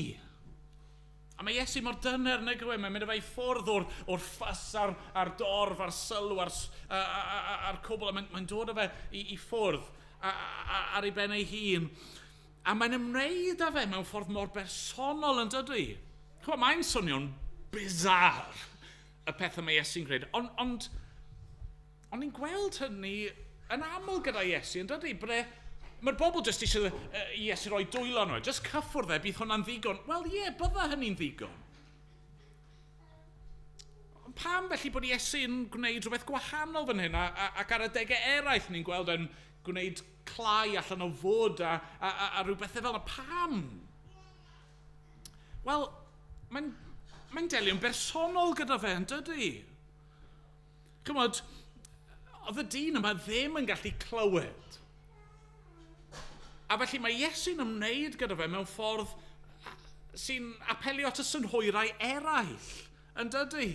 A mae Iesu mor dyner, nag yw e? Mae'n mynd â fe i ffwrdd o'r ffys a'r dorf, a'r sylw, a'r cwbl. A mae'n dod â fe i ffwrdd ar ei ben ei hun. A mae'n ymwneud â fe mewn ffordd mor bersonol, yn dydy? Ch'mod, mae'n swnio'n bizarre y pethau mae Iesu'n gwneud. Ond ni'n gweld hynny yn aml gyda Iesu, yn dydy? Bod mae'r bobl jyst eisiau Iesu roi dwylo nhw, jyst cyffwrdd e, bydd hwnna'n ddigon. Wel ie, bydda hynny'n ddigon. Ond pam felly bod Iesu'n gwneud rhywbeth gwahanol fan hyn, ac ar adegau eraill ni'n gweld e'n gwneud clai allan o fwd a rhywbeth fel yna? Pam? Wel, mae'n delio'n bersonol gyda fe, yn dydy? Ch'mod, oedd y dyn yma ddim yn gallu clywed. A felly mae Iesu'n ymwneud gyda fe mewn ffordd sy'n apelio at y synhwyrau eraill, yn dydy?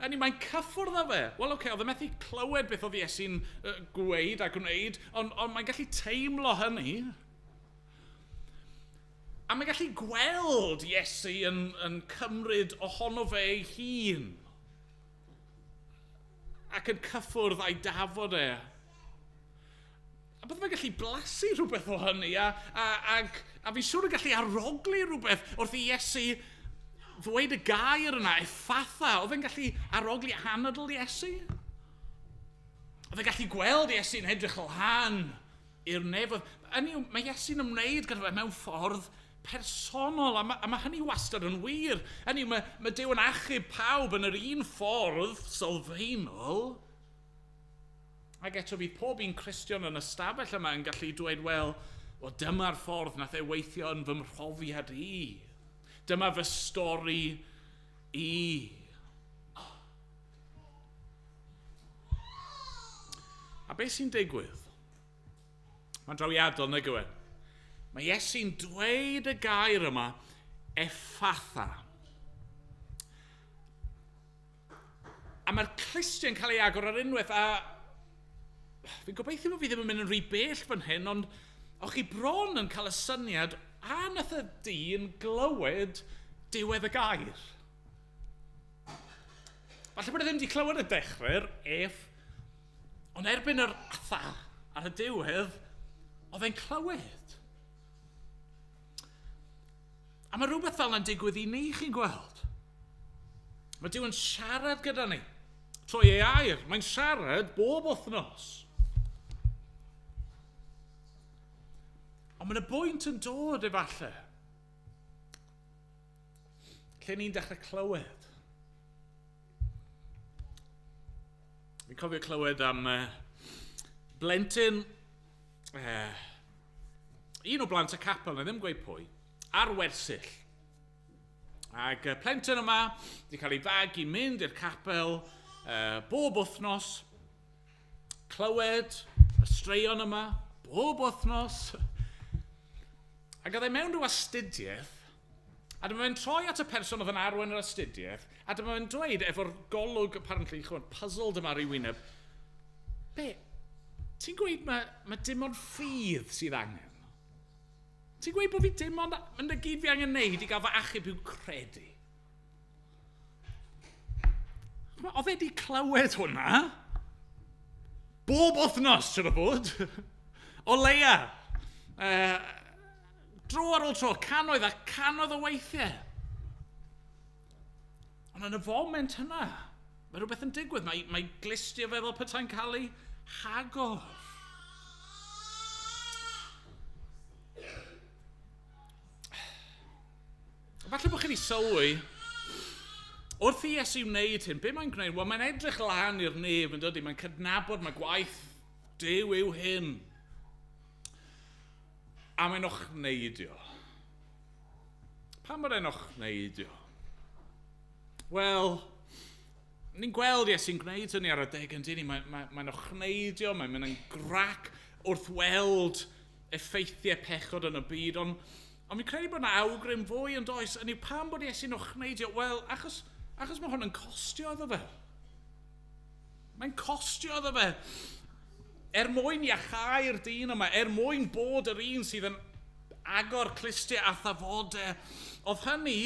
Hynny, mae'n cyffwrdd â fe. Wel, oce, oedd e methu clywed beth oedd Iesu'n gweud a gwneud, ond mae'n gallu teimlo hynny. A mae'n gallu gweld Iesu yn cymryd ohono fe ei hun. Ac yn cyffwrdd a'i dafod e. A bydde fe'n gallu blasu rhywbeth o hynny, a fi'n siŵr yn gallu arogli rhywbeth wrth i Iesu ddweud y gair yna, effatha. Oedd e'n gallu arogli anadl Iesu? Oedd e'n gallu gweld Iesu'n edrych lan i'r nefoedd. Hynny yw, mae Iesu'n ymwneud gyda fe mewn ffordd personol, a mae hynny wastad yn wir. Hynny yw, mae Duw yn achub pawb yn yr un ffordd sylfaenol. Ac eto fydd pob un Cristion yn y stafell yma yn gallu dweud, wel, dyma'r ffordd nath e weithio yn fy mhrofiad i. Dyma fy stori i. A beth sy'n digwydd? Mae'n drawiadol, nag yw e? Mae Iesu'n dweud y gair yma, effatha. A mae'r clustiau'n cael ei agor ar unwaith, a fi'n gobeithio bod fi ddim yn mynd yn rhy bell fan hyn, ond o'ch chi bron yn cael y syniad a nath y dyn glywed diwedd y gair. Falle bod e ddim wedi clywed y dechrau'r ef, ond erbyn yr atha ar y diwedd, oedd e'n clywed. A mae rhywbeth fel yna'n digwydd i ni, chi'n gweld. Mae Duw yn siarad gyda ni trwy ei air. Mae'n siarad bob wythnos. Ond mae'n y bwynt yn dod efallai lle ni'n dechrau clywed. Fi'n cofio clywed am blentyn, un o blant y capel, na ddim gweud pwy, ar wersyll. Ac y plentyn yma wedi cael ei fagu mynd i'r capel bob wythnos, clywed y straeon yma bob wythnos. Ac oedd e mewn rhyw astudiaeth, a dyma fe'n troi at y person oedd yn arwain yr astudiaeth, a dyma fe'n dweud efo'r golwg, apparently, ch'mod, puzzled yma ar ei wyneb, be, ti'n gweud mae dim ond ffydd sydd angen? Ti'n gweud bod fi dim ond, mae'n y gyd fi angen neud i gael fy achub i'w credu? Oedd e wedi clywed hwnna? Bob wythnos, siŵr o fod. O leia. Dro ar ôl tro, cannoedd a cannoedd o weithiau. Ond yn y foment yna, mae rhywbeth yn digwydd. Mae glistio fe fel petai'n cael ei hagor. Falle bod chi wedi sylwi, wrth i Iesu wneud hyn, be mae'n gwneud? Wel, mae'n edrych lan i'r nef yn dydi, mae'n cydnabod mae gwaith Duw yw hyn. A mae'n ochneidio. Pam bod e'n ochneidio? Wel, Ni'n gweld Iesu'n gwneud hynny ar adeg yn dyn ni. Mae'n mae, mae ochneidio, mae'n mynd yn grac wrth weld effeithiau pechod yn y byd, ond mi'n credu bod yna awgrym fwy yn does. Yn yw pam bod Iesu'n ochneidio? Wel, achos mae hwn yn costio iddo fe. Mae'n costio iddo fe. Er mwyn iachau'r dyn yma, er mwyn bod yr un sydd yn agor clustiau a thafodau, oedd hynny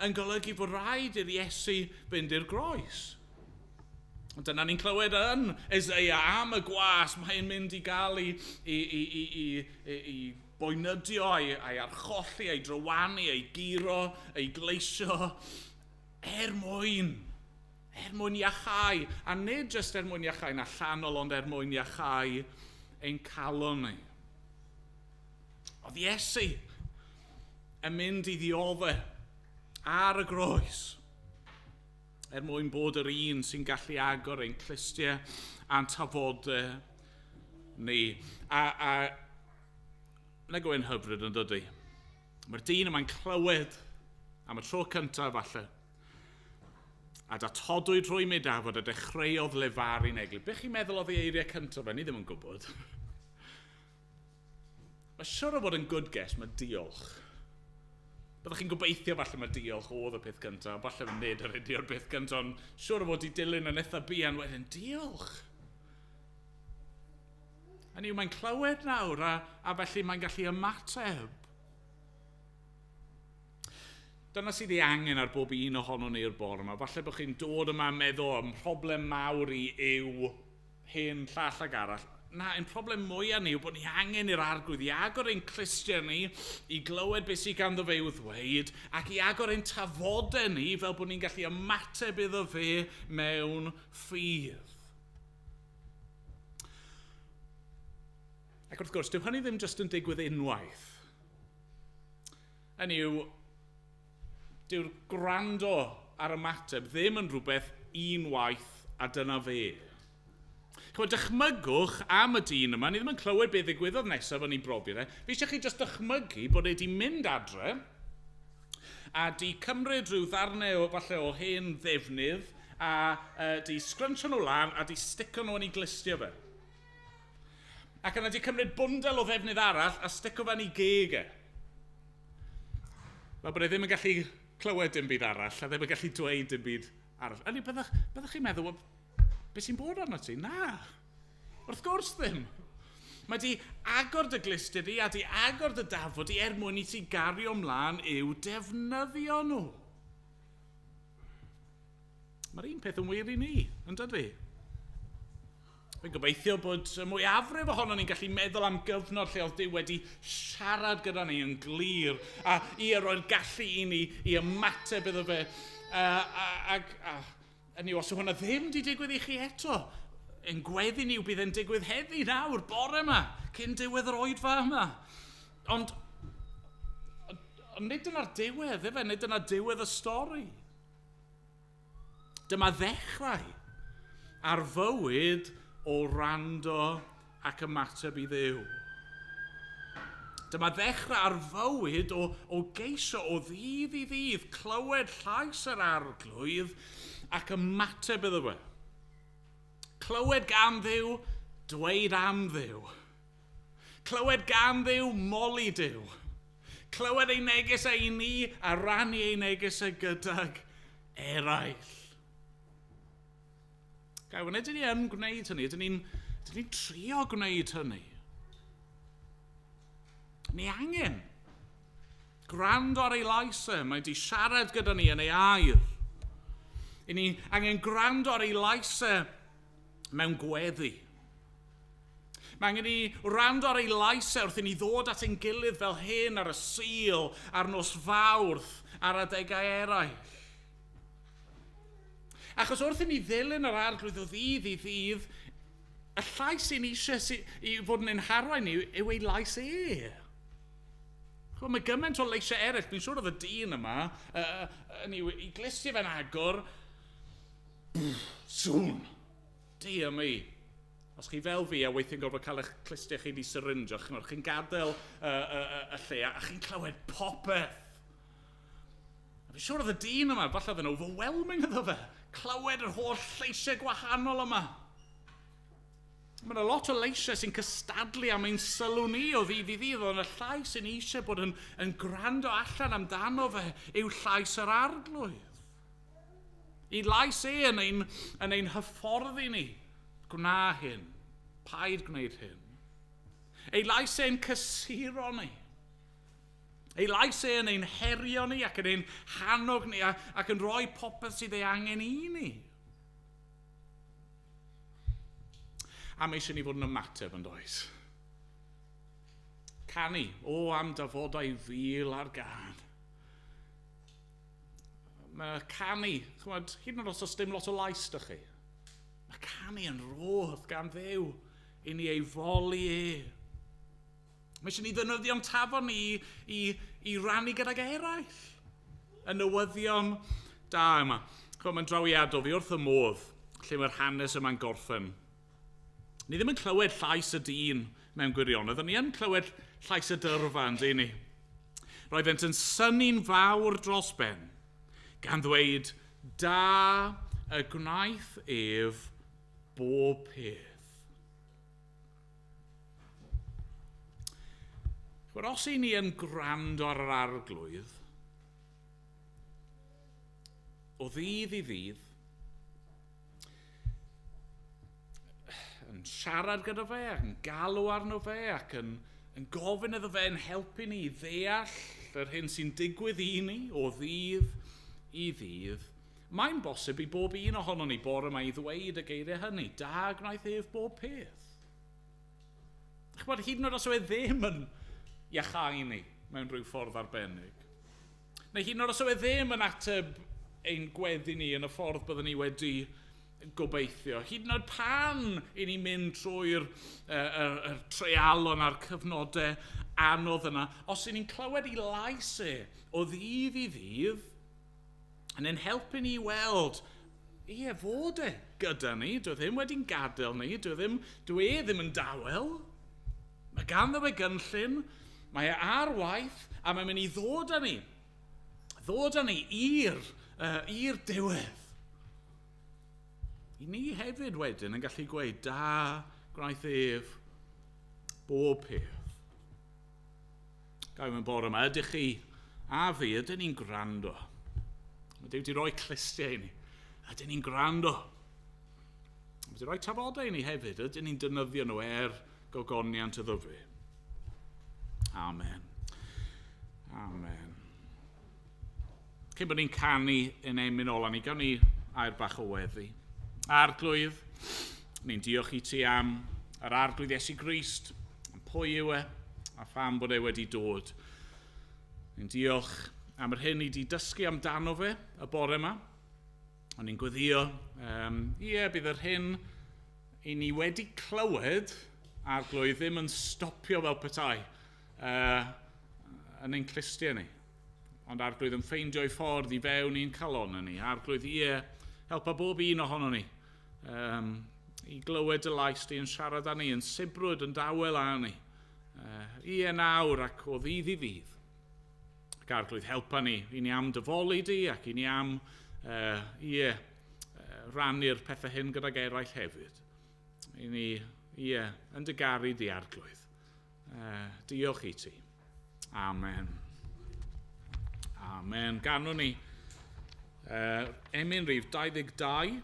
yn golygu bod rhaid i'r Iesu fynd i'r groes. Dyna ni'n clywed yn Eseia am y gwas, mae'n mynd i gael ei boenydio, ei archolli, ei drywanu, ei guro, ei gleisio, er mwyn iachau. A nid jyst er mwyn iachau yn allanol, ond er mwyn iachau ein calon ni. Oedd Iesu yn mynd i ddioddef ar y groes er mwyn bod yr un sy'n gallu agor ein clustiau a'n tafodau ni. A nag yw'n hyfryd yn dydy? Mae'r dyn yma'n clywed am y tro cyntaf falle. A datodwyd rhwym ei dafod a dechreuodd lefaru'n eglur. Be chi'n meddwl oedd ei eiriau cyntaf fe? Ni ddim yn gwybod. Mae siwr o fod yn good guess, mae "diolch". Byddwch chi'n gobeithio falle mae "diolch" oedd y peth cyntaf, falle nid yr ydy'r peth cyntaf, ond siwr o fod i dilyn yn eitha buan wedyn, "Diolch." Hynny yw, mae'n clywed nawr a felly mae'n gallu ymateb. Dyna sydd ei angen ar bob un ohono ni'r bore yma. Falle bod chi'n dod yma yn meddwl am problem mawr i yw hyn, llall ag arall. Na, ein problem mwyaf ni yw bod ni angen i'r Arglwydd i agor ein clustiau ni, i glywed beth sydd ganddo fe i'w ddweud, ac i agor ein tafodau ni fel bod ni'n gallu ymateb iddo fe mewn ffydd. Ac wrth gwrs, dyw hynny ddim jyst yn digwydd unwaith. Hynny yw, dyw'r gwrando a'r ymateb ddim yn rhywbeth unwaith a dyna fe. Chymod, dychmygwch am y dyn yma, ni ddim yn clywed beth ddigwyddodd nesaf yn ei brofiad e. Fi eisiau chi jyst dychmygu bod e wedi mynd adre a di cymryd rhyw ddarnau falle o hen ddefnydd a di scrunchio nhw lan a di sticio nhw yn ei glustia fe. Ac yna di cymryd bwndel o ddefnydd arall a sticio fe yn ei geg e. Fel bod e ddim yn gallu clywed dim byd arall a ddim yn gallu dweud dim byd arall. Ydy, byddwch chi'n meddwl, beth sy'n bod arno ti? Na, wrth gwrs ddim. Mae di agor dy glustiau di a di agor dy dafod di er mwyn i ti gario ymlaen i'w defnyddio nhw. Mae'r un peth yn wir i ni, yn dydy? Fi'n gobeithio bod y mwyafrif ohono ni'n gallu meddwl am gyfnod lle oedd Duw wedi siarad gyda ni yn glir a i roi'r gallu i ni i ymateb iddo fe. A hynny os yw hwnna ddim wedi digwydd i chi eto, yn gweddi ni yw bydd e'n digwydd heddi nawr, bore yma, cyn diwedd yr oedfa yma. Ond nid dyna'r diwedd, efe, nid dyna diwedd y stori. Dyma ddechrau ar fywyd o wrando ac ymateb i Dduw. Dyma ddechrau ar fywyd o geisio o ddydd i ddydd clywed llais yr Arglwydd ac ymateb iddo fe. Clywed gan Dduw, dweud am Dduw. Clywed gan Dduw, moli Duw. Clywed ei neges e i ni a rannu ei neges e gydag eraill. Gael, ydyn ni yn gwneud hynny? Ydyn ni'n trio gwneud hynny? Ni angen gwrando ar ei lais e. Mae di siarad gyda ni yn ei air. I ni angen gwrando ar ei lais e mewn gweddi. Mae angen i wrando ar ei lais e wrth i ni ddod at ein gilydd fel hyn ar y Sul, ar nos Fawrth, ar adegau eraill. Achos wrth i ni ddilyn yr Arglwydd o ddydd i ddydd, y llais sy'n eisiau i fod yn ein harwain ni yw ei lais e. Chwa, mae gymaint o leisiau eraill. Fi'n siŵr oedd y dyn yma, i glustiau fe'n agor, sŵn. Dear me. Os chi fel fi a weithiau'n gorfod cael eich clustiau chi di syrinjo, chi'n gadael y lle a chi'n clywed popeth. A fi'n siŵr oedd y dyn yma, falle oedd yn overwhelming iddo fe. clywed yr holl lleisiau gwahanol yma. Mae yna lot o leisiau sy'n cystadlu am ein sylw ni o ddydd i ddydd, ond y llais sy'n eisiau bod yn gwrando allan amdano fe yw llais yr Arglwydd. I lais e yn ein hyfforddi ni. Gwna hyn, paid gwneud hyn. Ei lais e'n cysuro ni. Ei lais e yn ein herio ni ac yn ein hannog ni ac yn rhoi popeth sydd ei angen i ni. A mae eisiau ni fod yn ymateb yn does. Canu, o am dafodau fil ar gân. Mae canu, chymod, hyd yn oed os oes dim lot o lais 'da chi, mae canu yn rodd gan Dduw i ni ei foli e. Mae eisiau ni ddefnyddio'n tafod ni i rannu gydag eraill. Y newyddion da yma. Chymod, mae'n drawiadol fi wrth y modd lle mae'r hanes yma'n gorffen. Ni ddim yn clywed llais y dyn mewn gwirionedd, ond ni yn clywed llais y dyrfa, yn dyn ni. Roeddent yn synnu'n fawr dros ben, gan ddweud, da y gwnaeth ef bob peth. Chwr, os i ni yn gwrando ar yr Arglwydd, o ddydd i ddydd, yn siarad gyda fe, ac yn galw arno fe, ac yn gofyn iddo fe yn helpu ni i ddeall yr hyn sy'n digwydd i ni o ddydd i ddydd, mae'n bosib i bob un ohonon ni bore yma i ddweud y geiriau hynny, da gwnaeth ef bob peth. Ch'mod, hyd yn oed os yw e ddim yn iachau ni mewn rhyw ffordd arbennig, neu hyd yn oed os yw e ddim yn ateb ein gweddi ni yn y ffordd byddwn ni wedi gobeithio, hyd yn oed pan i ni mynd trwy'r treialon a'r cyfnodau anodd yna, os i ni'n clywed ei lais e o ddydd i ddydd, yn ein helpu ni i weld, ie, fod e gyda ni, dwi ddim wedi'n gadael ni, dwi e ddim yn dawel. Mae ganddo fe gynllun, mae e ar waith, a mae'n mynd i ddod â ni i'r diwedd. I ni hefyd wedyn yn gallu gweud, da gwnaeth ef bob peth. Gael mewn bore yma, ydych chi a fi, ydyn ni'n gwrando? Mae Duw wedi rhoi clustiau i ni. Ydyn ni'n gwrando? Mae wedi rhoi tafodau i ni hefyd. Ydyn ni'n defnyddio nhw er gogoniant iddo fe? Amen. Amen. Cyn bod ni'n canu yn emyn ola ni, gawn ni air bach o weddi. Arglwydd, ni'n diolch i ti am yr Arglwydd Iesu Grist, am pwy yw e, a pham bod e wedi dod. Ni'n diolch am yr hyn i di dysgu amdano fe y bore yma. Ond ni'n gweddio, ie, bydd yr hyn i ni wedi clywed Arglwydd ddim yn stopio fel petai yn ein clustiau ni. Ond Arglwydd yn ffeindio'i ffordd i fewn i'n calon ni. Arglwydd, ie, helpa bob un ohono ni i glywed y lais di yn siarad â ni, yn sibrwd, yn dawel â ni. Ie, nawr ac o ddydd i ddydd. Ac Arglwydd, helpa ni, i ni am dyfoli di ac i ni am rannu'r pethau hyn gydag eraill hefyd. I ni, ie, yn dy garu di, Arglwydd. Diolch i ti. Amen. Amen. Ganwn ni emyn rhif 22.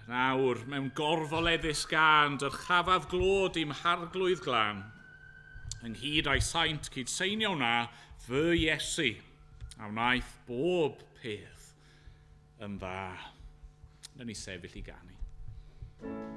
Nawr, mewn gorfoleddus gân, dyrchafaf glod i'm Harglwydd glân. Ynghyd â'i saint cydseinio wna fy Iesu, a wnaeth bob peth yn dda. Nawn ni sefyll i ganu. Amen.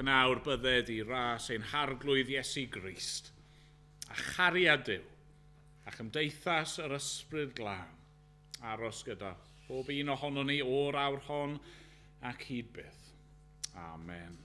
Ac yn awr bydded i ras ein harglwydd Iesu Grist, a chariad Duw, a chymdeithas yr ysbryd glân, aros gyda bob un ohonon ni o'r awr hon ac hyd byth. Amen.